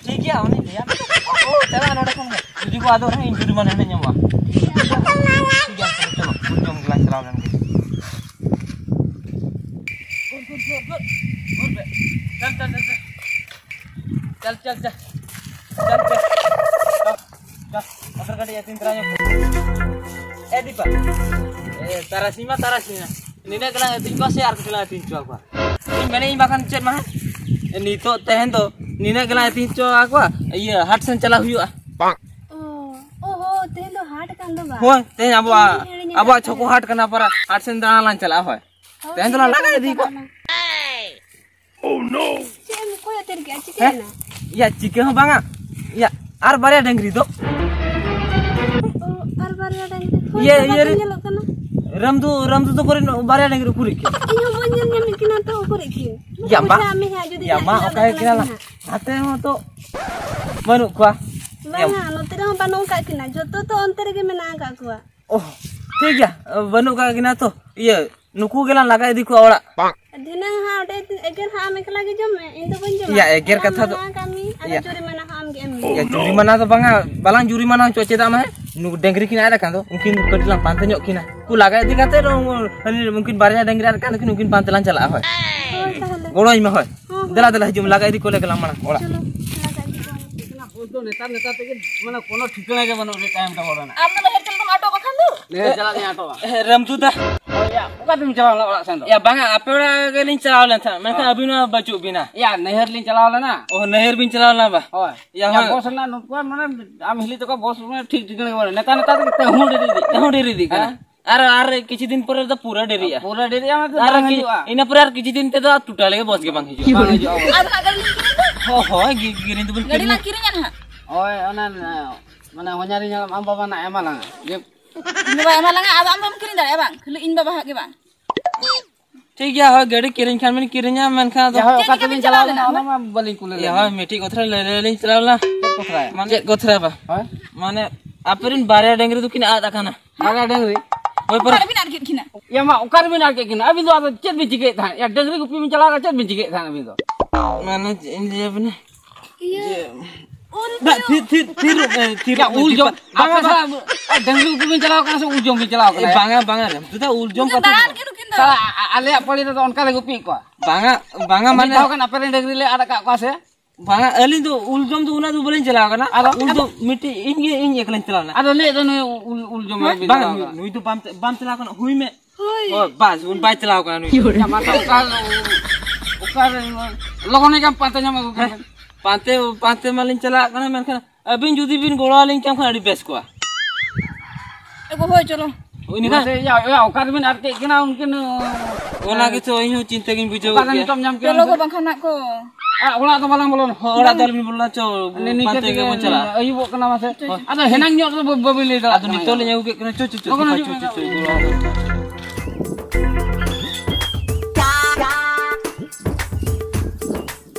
ᱴᱷᱤᱠ ᱜᱮᱭᱟ, ᱩᱱᱤ ᱞᱟᱹᱭᱟ᱾ ᱳ, ᱪᱟᱞᱟᱜ ᱱᱚᱰᱮ ᱠᱷᱚᱱ ᱜᱮ᱾ ᱡᱩᱫᱤ ᱠᱚ ᱟᱫᱚᱜ ᱨᱮᱦᱚᱸ, ᱤᱧ ᱡᱩᱨᱤᱢᱟᱱᱟ ᱦᱟᱸᱜ ᱧᱟᱢᱚᱜᱼᱟ᱾ ᱴᱷᱤᱠ ᱜᱮᱭᱟ᱾ ᱴᱷᱤᱠ ᱜᱮᱭᱟ, ᱪᱚᱞᱚ, ᱪᱚᱞᱚ, ᱡᱚᱢ ᱜᱮᱞᱟᱝ ᱪᱟᱞᱟᱣ ᱞᱮᱱ ᱜᱮ᱾ ᱪᱚᱞ, ᱪᱚᱞ, ᱪᱚᱞ᱾ ᱪᱚᱞ, ᱪᱚᱞ, ᱪᱚᱞ᱾ ᱪᱚᱞ, ᱪᱚᱞ᱾ ᱢᱚᱴᱚᱨ ᱜᱟᱹᱰᱤ ᱟᱹᱛᱤᱧ ᱛᱚᱨᱟ ᱧᱚᱜ᱾ ᱮ ᱫᱤᱯᱟ᱾ ᱮ, ᱛᱟᱨᱟᱥᱤᱧ ᱢᱟ ᱛᱟᱨᱟᱥᱤᱧ ᱱᱟ᱾ ᱱᱤᱱᱟᱹᱜ ᱜᱮᱞᱟᱝ ᱟᱹᱛᱤᱧ ᱠᱚᱣᱟ ᱥᱮ ᱟᱨ ᱠᱟᱹᱴᱤᱡ ᱞᱟᱝ ᱟᱹᱛᱤᱧ ᱦᱚᱪᱚ ᱟᱠᱚᱣᱟ? ᱤᱧ ᱢᱮᱱᱮᱫ ᱤᱧ ᱵᱟᱠᱷᱟᱱ ᱪᱮᱫ ᱢᱟ ᱦᱟᱸᱜ? ᱮ, ᱱᱤᱛᱚᱜ ᱛᱮᱦᱮᱧ ᱫᱚ ᱱᱤᱱᱟᱹᱜ ᱜᱮᱞᱟᱝ ᱟᱹᱛᱤᱧ ᱦᱚᱪᱚ ᱟᱠᱚᱣᱟ᱾ ᱤᱭᱟᱹ, ᱦᱟᱴ ᱥᱮᱱ ᱪᱟᱞᱟᱣ ᱦᱩᱭᱩᱜᱼᱟ᱾ ᱚ, ᱚ ᱦᱚ, ᱛᱮᱦᱮᱧ ᱫᱚ ᱦᱟᱴ ᱠᱟᱱ ᱫᱚ ᱵᱟ? ᱦᱳᱭ, ᱛᱮᱦᱮᱧ ᱟᱵᱚᱣᱟᱜ, ᱤᱧ ᱦᱤᱲᱤᱧ ᱟᱠᱟᱫ ᱟᱵᱚᱣᱟᱜ ᱪᱷᱚᱠᱚ ᱛᱟᱦᱮᱸᱫ᱾ ᱦᱟᱴ ᱠᱟᱱᱟ ᱯᱟᱨᱟ, ᱦᱟᱴ ᱥᱮᱱ ᱫᱟᱬᱟᱱ ᱞᱟᱝ ᱪᱟᱞᱟᱜᱼᱟ, ᱦᱳᱭ᱾ ᱦᱳᱭ, ᱛᱮᱦᱮᱧ ᱫᱚᱞᱟᱝ ᱴᱷᱤᱠ ᱞᱟᱜᱟ ᱜᱮᱭᱟ, ᱤᱫᱤ ᱠᱚᱣᱟ᱾ ᱪᱟᱞᱟᱜ ᱟᱞᱟᱝ᱾ ᱪᱮᱫ ᱮᱢ ᱠᱚᱭᱚᱜ ᱛᱮᱨ ᱠᱮᱜᱼᱟ? ᱦᱮᱸ? ᱪᱤᱠᱟᱹᱭᱮᱱᱟ? ᱭᱟ, ᱪᱤᱠᱟᱹ ᱦᱚᱸ ᱵᱟᱝᱟ᱾ ᱭᱟ, ᱟᱨ ᱵᱟᱨᱭᱟ ᱰᱟᱹᱝᱨᱤ ᱫᱚ? ᱚ, ᱟᱨ ᱵᱟᱨᱭᱟ ᱰᱟᱹᱝᱨᱤ? ᱦᱳᱭ, ᱤᱭᱟᱹ, ᱛᱚ, ᱤᱭᱟᱹ ᱵᱟᱠᱚ ᱨᱮ, ᱧᱮᱞᱚᱜ ᱠᱟᱱᱟ᱾ ᱨᱟᱢᱫᱩ, ᱨᱟᱢᱫᱩ ᱛᱟᱠᱚ ᱨᱮᱱ ᱵᱟᱨᱭᱟ ᱰᱟᱹᱝᱨᱤ ᱩᱠᱩᱨ ᱠᱤᱱ? ᱤᱧ ᱦᱚᱸ ᱵᱟᱹᱧ ᱧᱮᱞ ᱧᱟᱢᱮᱫ ᱠᱤᱱᱟ ᱛᱚ, ᱩᱠᱩᱨ ᱠᱤᱱ? ᱭᱟ, ᱢᱟ᱾ ᱵᱩᱡᱷᱟᱹᱣ ᱢᱮ ᱦᱟᱸᱜ, ᱡᱩᱫᱤ ᱭᱟ, ᱦᱟᱸᱜ ᱢᱟ, ᱪᱟᱞᱟᱜ ᱚᱠᱟ ᱜᱮ ᱠᱟᱱᱟ ᱠᱤᱱᱟ ᱞᱟᱝ? ᱦᱟᱸᱜ᱾ ᱦᱟᱛᱮ ᱦᱚᱸ ᱛᱚ ᱵᱟᱹᱱᱩᱜ ᱠᱚᱣᱟ᱾ ᱵᱟᱝᱟ, ᱭᱟ᱾ ᱱᱚᱛᱮ ᱨᱮᱦᱚᱸ ᱵᱟᱹᱱᱩᱜ ᱟᱠᱟᱫ ᱠᱤᱱᱟ, ᱡᱚᱛᱚ ᱛᱚ ᱚᱱᱛᱮ ᱨᱮᱜᱮ ᱢᱮᱱᱟᱜ ᱟᱠᱟᱫ ᱠᱚᱣᱟ᱾ ᱚ, ᱴᱷᱤᱠ ᱜᱮᱭᱟ, ᱵᱟᱹᱱᱩᱜ ᱟᱠᱟᱫ ᱠᱤᱱᱟ ᱛᱚ᱾ ᱤᱭᱟᱹ, ᱱᱩᱠᱩ ᱜᱮᱞᱟᱝ ᱞᱟᱜᱟ ᱤᱫᱤ ᱠᱚᱣᱟ ᱚᱲᱟᱜ᱾ ᱫᱷᱤᱱᱟᱹᱝ ᱦᱟᱸᱜ ᱚᱸᱰᱮ ᱮᱜᱮᱨ ᱦᱟᱸᱜ ᱟᱢ ᱮᱠᱞᱟ ᱜᱮ ᱡᱚᱢ ᱢᱮ, ᱤᱧ ᱫᱚ ᱵᱟᱹᱧ ᱡᱚᱢᱟ᱾ ᱭᱟ, ᱮᱜᱮᱨ ᱟᱢ ᱠᱟᱛᱷᱟ ᱫᱚ, ᱢᱟᱱᱟ ᱠᱟᱜ ᱢᱤᱭᱟᱹᱧ, ᱟᱫᱚ ᱭᱟ᱾ ᱡᱩᱨᱤᱢᱟᱱᱟ ᱦᱚᱸ ᱟᱢ ᱜᱮ ᱮᱢ ᱢᱮ᱾ ᱭᱟ, ᱡᱩᱨᱤᱢᱟᱱᱟ ᱫᱚ ᱵᱟᱝᱟ, ᱵᱟᱞᱟᱝ ᱡᱩᱨᱤᱢᱟᱱᱟ ᱦᱚᱪᱚ, ᱪᱮᱫᱟᱜ ᱢᱟᱱᱮ ᱱᱩᱠᱩ ᱰᱟᱹᱝᱨᱤ ᱠᱤᱱ ᱟᱫ ᱟᱠᱟᱱ ᱫᱚ, ᱩᱱᱠᱤᱱ ᱠᱟᱹᱴᱤᱡ ᱞᱟᱝ ᱯᱟᱱᱛᱮ ᱧᱚᱜ ᱠᱤᱱᱟ᱾ ᱩᱱᱠᱩ ᱞᱟᱜᱟ ᱤᱫᱤ ᱠᱟᱛᱮ ᱩᱱᱠᱤᱱ ᱵᱟᱨᱭᱟ ᱰᱟᱹᱝᱨᱤ ᱟᱫ ᱟᱠᱟᱱ ᱫᱚᱠᱤᱱ, ᱩᱱᱠᱤᱱ ᱯᱟᱱᱛᱮ ᱞᱟᱝ ᱪᱟᱞᱟᱜᱼᱟ, ᱦᱳᱭ᱾ ᱦᱳᱭ, ᱛᱟᱦᱚᱞᱮ᱾ ᱜᱚᱲᱚ ᱟᱹᱧ ᱢᱮ, ᱦᱳᱭ᱾ ᱦᱚᱸ, ᱦᱚᱸ᱾ ᱫᱮᱞᱟ, ᱫᱮᱞᱟ, ᱦᱤᱡᱩᱜ ᱢᱮ, ᱞᱟᱜᱟ ᱤᱫᱤ ᱠᱚᱞᱮ ᱜᱮᱞᱟᱝ ᱢᱟᱲᱟᱝ ᱚᱲᱟᱜ᱾ ᱪᱚᱞᱚ, ᱞᱟᱜᱟ ᱤᱫᱤ ᱠᱚᱣᱟ᱾ ᱵᱚᱥ ᱫᱚ ᱱᱮᱛᱟᱨ, ᱱᱮᱛᱟᱨ ᱛᱮᱜᱮ, ᱢᱟᱱᱮ, ᱠᱳᱱᱳ ᱴᱷᱤᱠᱟᱹᱱᱟ ᱜᱮ ᱵᱟᱹᱱᱩᱜ ᱨᱮ ᱛᱟᱭᱚᱢ ᱛᱟᱵᱚ ᱨᱮᱱᱟᱜ᱾ ᱟᱢ ᱫᱚ ᱱᱟᱦᱮᱞ ᱪᱟᱞ ᱫᱚᱢ ᱟᱴᱚᱜ ᱵᱟᱠᱷᱟᱱ ᱫᱚ? ᱱᱟᱦᱮᱞ ᱪᱟᱞᱟᱜ ᱫᱚᱧ ᱟᱴᱚᱜᱼᱟ᱾ ᱮ, ᱨᱟᱢᱫᱩ ᱫᱟ᱾ ᱦᱳᱭ ᱭᱟ, ᱚᱠᱟ ᱛᱮᱢ ᱪᱟᱞᱟᱣ ᱞᱮᱱᱟ ᱚᱲᱟᱜ ᱥᱮᱱ ᱫᱚ? ᱭᱟ, ᱵᱟᱝᱟ, ᱟᱯᱮ ᱚᱲᱟᱜ ᱜᱮᱞᱤᱧ ᱪᱟᱞᱟᱣ ᱞᱮᱱ ᱛᱟᱦᱮᱸᱫ, ᱢᱮᱱᱠᱷᱟᱱ ᱦᱳᱭ᱾ ᱟᱹᱵᱤᱱ ᱢᱟ ᱵᱟᱹᱪᱩᱜ ᱵᱤᱱᱟ᱾ ᱭᱟ, ᱱᱟᱹᱭᱦᱟᱹᱨ ᱞᱤᱧ ᱪᱟᱞᱟᱣ ᱞᱮᱱᱟ᱾ ᱚ, ᱱᱟᱹᱭᱦᱟᱹᱨ ᱵᱤᱱ ᱪᱟᱞᱟᱣ ᱞᱮᱱᱟ ᱵᱟ? ᱦᱳᱭ᱾ ᱭᱟ, ᱭᱟ, ᱦᱳᱭ᱾ ᱵᱚᱥ ᱨᱮᱱᱟᱜ ᱱᱩᱠᱩᱣᱟᱜ ᱢᱟᱱᱮ ᱟᱢ ᱦᱤᱞᱤ ᱛᱟᱠᱚ ᱵᱚᱥ ᱢᱟᱱᱮ ᱴᱷᱤᱠ ᱴᱷᱤᱠᱟᱹᱱᱟ ᱜᱮ ᱵᱟᱹᱱᱩᱜᱼᱟ᱾ ᱱᱮᱛᱟᱨ, ᱱᱮᱛᱟᱨ ᱛᱮᱜᱮ ᱛᱮᱦᱩᱸᱰ ᱤᱫᱤ, ᱛᱮᱦᱩᱸᱰ ᱤᱫᱤ ᱠᱟᱱᱟ᱾ ᱦᱮᱸ? ᱟᱨ, ᱟᱨ ᱠᱤᱪᱷᱩ ᱫᱤᱱ ᱯᱚᱨᱮ ᱫᱚ ᱯᱩᱨᱟᱹ ᱰᱮᱨᱤᱜᱼᱟ᱾ ᱯᱩᱨᱟᱹ ᱰᱮᱨᱤᱜᱼᱟ, ᱢᱟᱱᱮ ᱟᱨ ᱵᱟᱝ ᱠᱤ-, ᱦᱤᱡᱩᱜᱼᱟ᱾ ᱤᱱᱟᱹ ᱯᱚᱨᱮ ᱟᱨ ᱠᱤᱪᱷᱩ ᱫᱤᱱ ᱛᱮᱫᱚ ᱴᱳᱴᱟᱞ ᱜᱮ ᱵᱚᱥ ᱜᱮ ᱵᱟᱝ ᱦᱤᱡᱩᱜᱼᱟ᱾ ᱵᱟᱝ ᱦᱤᱡᱩᱜᱼᱟ᱾ ᱟᱫᱚ ᱦᱟᱸᱜ ᱜᱟᱹᱰᱤ ᱞᱤᱧ ᱠᱤᱨᱤᱧ ᱫᱚ? ᱦᱳᱭ, ᱦᱳᱭ, ᱜᱤ-, ᱠᱤᱨᱤᱧ ᱫᱚᱵᱚᱱ ᱜᱟᱹᱰᱤ ᱠᱤᱨᱤᱧᱟ᱾ ᱞᱟᱝ ᱠᱤᱨᱤᱧᱟ ᱱᱟᱦᱟᱜ᱾ ᱦᱳᱭ, ᱚᱱᱟ, ᱢᱟᱱᱮ, ᱦᱚᱧᱦᱟᱨᱤᱧ ᱦᱟᱲᱟᱢ ᱟᱢ ᱵᱟᱵᱟ ᱱᱟᱜ ᱮᱢᱟ ᱞᱟᱝᱟ᱾ ᱡᱮ ᱤᱧ ᱵᱟᱵᱟ ᱮᱢᱟ ᱞᱟᱝᱟ, ᱟᱫᱚ ᱟᱢ ᱫᱚᱢ ᱠᱤᱨᱤᱧ ᱫᱟᱲᱮᱭᱟᱜᱼᱟ ᱵᱟᱝ? ᱠᱷᱟᱹᱞᱤ ᱤᱧ ᱵᱟᱵᱟ ᱦᱟᱜ ᱜᱮ ᱵᱟᱝ? ᱴᱷᱤᱠ ᱜᱮᱭᱟ, ᱦᱳᱭ, ᱜᱟᱹᱰᱤ ᱠᱤᱨᱤᱧ ᱠᱷᱟᱱ ᱵᱤᱱ ᱠᱤᱨᱤᱧᱟ, ᱢᱮᱱᱠᱷᱟᱱ ᱟᱫᱚ ᱭᱟ, ᱦᱳᱭ, ᱪᱮᱫ ᱚᱠᱟ ᱞᱮᱠᱟ ᱛᱮᱵᱤᱱ ᱵᱤᱱ ᱪᱟᱞᱟᱣ ᱪᱟᱞᱟᱣ ᱞᱮᱱᱟ, ᱞᱮᱱᱟ? ᱚᱱᱟ ᱢᱟ ᱵᱟᱹᱞᱤᱧ ᱠᱩᱞᱤ ᱭᱟ, ᱞᱮᱫ ᱦᱳᱭ, ᱵᱤᱱᱟ᱾ ᱢᱤᱫᱴᱤᱡ ᱠᱟᱛᱷᱟ ᱞᱟᱹᱭ, ᱞᱟᱹᱭ ᱞᱤᱧ ᱪᱟᱞᱟᱣ ᱞᱮᱱᱟ᱾ ᱪᱮᱫ ᱠᱟᱛᱷᱟ? ᱢᱟᱱᱮ ᱪᱮᱫ ᱠᱚᱛᱷᱟ ᱵᱟ? ᱦᱳᱭ? ᱢᱟᱱᱮ ᱟᱯᱮ ᱨᱮᱱ ᱵᱟᱨᱭᱟ ᱰᱟᱹᱝᱨᱤ ᱫᱚᱠᱤᱱ ᱟᱫ ᱟᱠᱟᱱᱟ᱾ ᱵᱟᱨᱭᱟ ᱰᱟᱹᱝᱨᱤ? ᱦᱳᱭ, ᱯᱚᱨᱮ ᱚᱠᱟ ᱨᱮᱵᱤᱱ ᱟᱫ ᱠᱮᱫ ᱠᱤᱱᱟ? ᱭᱟ ᱢᱟ, ᱚᱠᱟ ᱨᱮᱵᱤᱱ ᱟᱫ ᱠᱮᱫ ᱠᱤᱱᱟ? ᱟᱹᱵᱤᱱ ᱫᱚ ᱟᱫᱚ ᱪᱮᱫ ᱵᱤᱱ ᱪᱤᱠᱟᱹᱭᱮᱫ ᱛᱟᱦᱮᱸᱫ? ᱭᱟ, ᱰᱟᱹᱝᱨᱤ ᱜᱩᱯᱤ ᱵᱤᱱ ᱪᱟᱞᱟᱣ ᱠᱟᱱᱟ, ᱪᱮᱫ ᱵᱤᱱ ᱪᱤᱠᱟᱹᱭᱮᱫ ᱛᱟᱦᱮᱸᱫ ᱟᱹᱵᱤᱱ ᱫᱚ? ᱢᱟᱱᱮ ᱪᱮᱫ ᱤᱧ ᱞᱟᱹᱭ ᱟᱵᱤᱱᱟ? ᱤᱭᱟᱹ᱾ ᱡᱮ ᱵᱟ, ᱛᱷᱤᱨ, ᱛᱷᱤᱨ, ᱛᱷᱤᱨ, ᱮ, ᱛᱷᱤᱨ, ᱭᱟ, ᱩᱞ ᱡᱚᱢ᱾ ᱵᱟᱝᱟ, ᱟᱯᱮ ᱵᱟᱝᱟ᱾ ᱥᱟᱞᱟᱜ, ᱮ, ᱰᱟᱹᱝᱨᱤ ᱜᱩᱯᱤ ᱵᱤᱱ ᱪᱟᱞᱟᱣ ᱠᱟᱱᱟ ᱥᱮ ᱩᱞ ᱡᱚᱢ ᱵᱤᱱ ᱪᱟᱞᱟᱣ ᱠᱟᱱᱟ? ᱮ, ᱵᱟᱝᱟ, ᱵᱟᱝᱟ, ᱨᱮᱢ ᱫᱟᱫᱟ, ᱩᱞ ᱡᱚᱢ ᱩᱱᱠᱤᱱ ᱠᱟᱛᱷᱟ ᱫᱚ ᱫᱟᱬᱟᱱ ᱠᱤᱱ ᱩᱱᱠᱤᱱ ᱫᱚ᱾ ᱥᱟᱞᱟ, ᱟ-, ᱟ-, ᱟᱞᱮᱭᱟᱜ ᱯᱟᱲᱤ ᱨᱮᱫᱚ ᱚᱱᱠᱟ ᱞᱮ ᱜᱩᱯᱤᱭᱮᱫ ᱠᱚᱣᱟ᱾ ᱵᱟᱝᱟ, ᱵᱟᱝᱟ, ᱢᱤᱫ ᱢᱟᱱᱮ ᱫᱷᱟᱣ ᱜᱟᱱ ᱟᱯᱮ ᱨᱮᱱ ᱰᱟᱹᱝᱨᱤ ᱞᱮ ᱟᱫ ᱟᱠᱟᱫ ᱠᱚᱣᱟ ᱥᱮ? ᱵᱟᱝᱟ, ᱟᱹᱞᱤᱧ ᱫᱚ ᱩᱞ ᱡᱚᱢ ᱫᱚ ᱩᱱᱟᱹᱜ ᱫᱚ ᱵᱟᱹᱞᱤᱧ ᱪᱟᱞᱟᱣ ᱠᱟᱱᱟ᱾ ᱟᱫᱚ? ᱩᱞ ᱫᱚ ᱢᱤᱫᱴᱤᱡ ᱤᱧ ᱜᱮ, ᱤᱧ ᱮᱠᱞᱟᱧ ᱪᱟᱞᱟᱣ ᱞᱮᱱᱟ᱾ ᱟᱫᱚ ᱞᱟᱹᱭᱮᱫ ᱫᱚ ᱱᱩᱭ ᱩᱞ, ᱩᱞ ᱡᱚᱢ ᱵᱟᱝ, ᱵᱤᱱ ᱪᱟᱞᱟᱣ ᱠᱟᱱᱟ? ᱱᱩᱭ ᱫᱚ ᱵᱟᱢ, ᱵᱟᱢ ᱪᱟᱞᱟᱣ ᱠᱟᱱᱟ, ᱦᱩᱭ ᱢᱮ᱾ ᱦᱳᱭ᱾ ᱦᱳᱭ, ᱵᱟᱥ, ᱩᱱ ᱵᱟᱭ ᱪᱟᱞᱟᱣ ᱠᱟᱱᱟ ᱱᱩᱭ ᱫᱚ᱾ ᱭᱟ, ᱢᱟ ᱛᱚ ᱚᱠᱟ, ᱚᱠᱟᱨᱮ ᱞᱚᱜᱚᱱ ᱧᱚᱜ ᱯᱟᱱᱛᱮ ᱧᱟᱢ ᱟᱹᱜᱩ ᱠᱚᱣᱟ᱾ ᱦᱮᱸ, ᱯᱟᱱᱛᱮ, ᱯᱟᱱᱛᱮ ᱢᱟᱞᱤᱧ ᱪᱟᱞᱟᱜ ᱠᱟᱱᱟ, ᱢᱮᱱᱠᱷᱟᱱ ᱟᱹᱵᱤᱱ ᱡᱩᱫᱤ ᱵᱤᱱ ᱜᱚᱲᱚ ᱟᱹᱞᱤᱧ ᱠᱟᱱ ᱠᱷᱟᱱ ᱟᱹᱰᱤ ᱵᱮᱥ ᱠᱚᱜᱼᱟ᱾ ᱮ ᱜᱚ, ᱦᱳᱭ, ᱪᱚᱞᱚ᱾ ᱩᱱᱤ ᱠᱷᱟᱱ ᱢᱟᱥᱮ, ᱭᱟ, ᱭᱟ, ᱚᱠᱟ ᱨᱮᱵᱤᱱ ᱟᱫ ᱠᱮᱫ ᱠᱤᱱᱟ ᱩᱱᱠᱤᱱ? ᱚᱱᱟ ᱜᱮᱪᱚ ᱤᱧ ᱦᱚᱸ ᱪᱤᱱᱛᱟᱹ ᱜᱤᱧ ᱵᱩᱡᱷᱟᱹᱣ ᱚᱠᱟ ᱮᱫ ᱨᱮ ᱜᱮᱭᱟ᱾ ᱱᱤᱛᱚᱜ ᱧᱟᱢ ᱠᱮᱫ ᱪᱚᱞᱚ ᱠᱚ ᱠᱤᱱᱟ? ᱵᱟᱝᱠᱷᱟᱱ ᱱᱟᱜ ᱠᱚ᱾ ᱟ, ᱚᱲᱟᱜ ᱫᱚ ᱵᱟᱞᱟᱝ ᱵᱚᱞᱚᱱᱟ᱾ ᱦᱚᱸ, ᱚᱲᱟᱜ ᱫᱚ ᱟᱞᱚᱵᱤᱱ ᱵᱚᱞᱚᱱᱟ, ᱪᱚ, ᱱᱤ-, ᱱᱤᱝᱠᱟᱹ ᱯᱟᱱᱛᱮ ᱛᱮᱜᱮ ᱜᱮᱵᱚᱱ ᱪᱟᱞᱟᱜᱼᱟ᱾ ᱟᱹᱭᱩᱵᱚᱜ ᱠᱟᱱᱟ ᱢᱟᱥᱮ᱾ ᱦᱳᱭ᱾ ᱟᱫᱚ ᱦᱮᱱᱟᱝ ᱧᱚᱜ ᱨᱮᱫᱚ ᱵᱟ-, ᱵᱟᱹᱵᱤᱱ ᱞᱟᱹᱭ ᱫᱟᱲᱮᱭᱟᱜ ᱟᱫᱚ ᱠᱟᱱᱟ᱾ ᱱᱤᱛᱚᱜ ᱞᱤᱧ ᱟᱹᱜᱩ ᱠᱮᱫ ᱠᱤᱱᱟ, ᱪᱚ, ᱪᱚ, ᱪᱚ, ᱞᱚᱜᱚᱱ ᱦᱤᱡᱩᱜ ᱢᱮ, ᱪᱚ, ᱞᱚᱜᱚᱱ᱾ ᱪᱚ᱾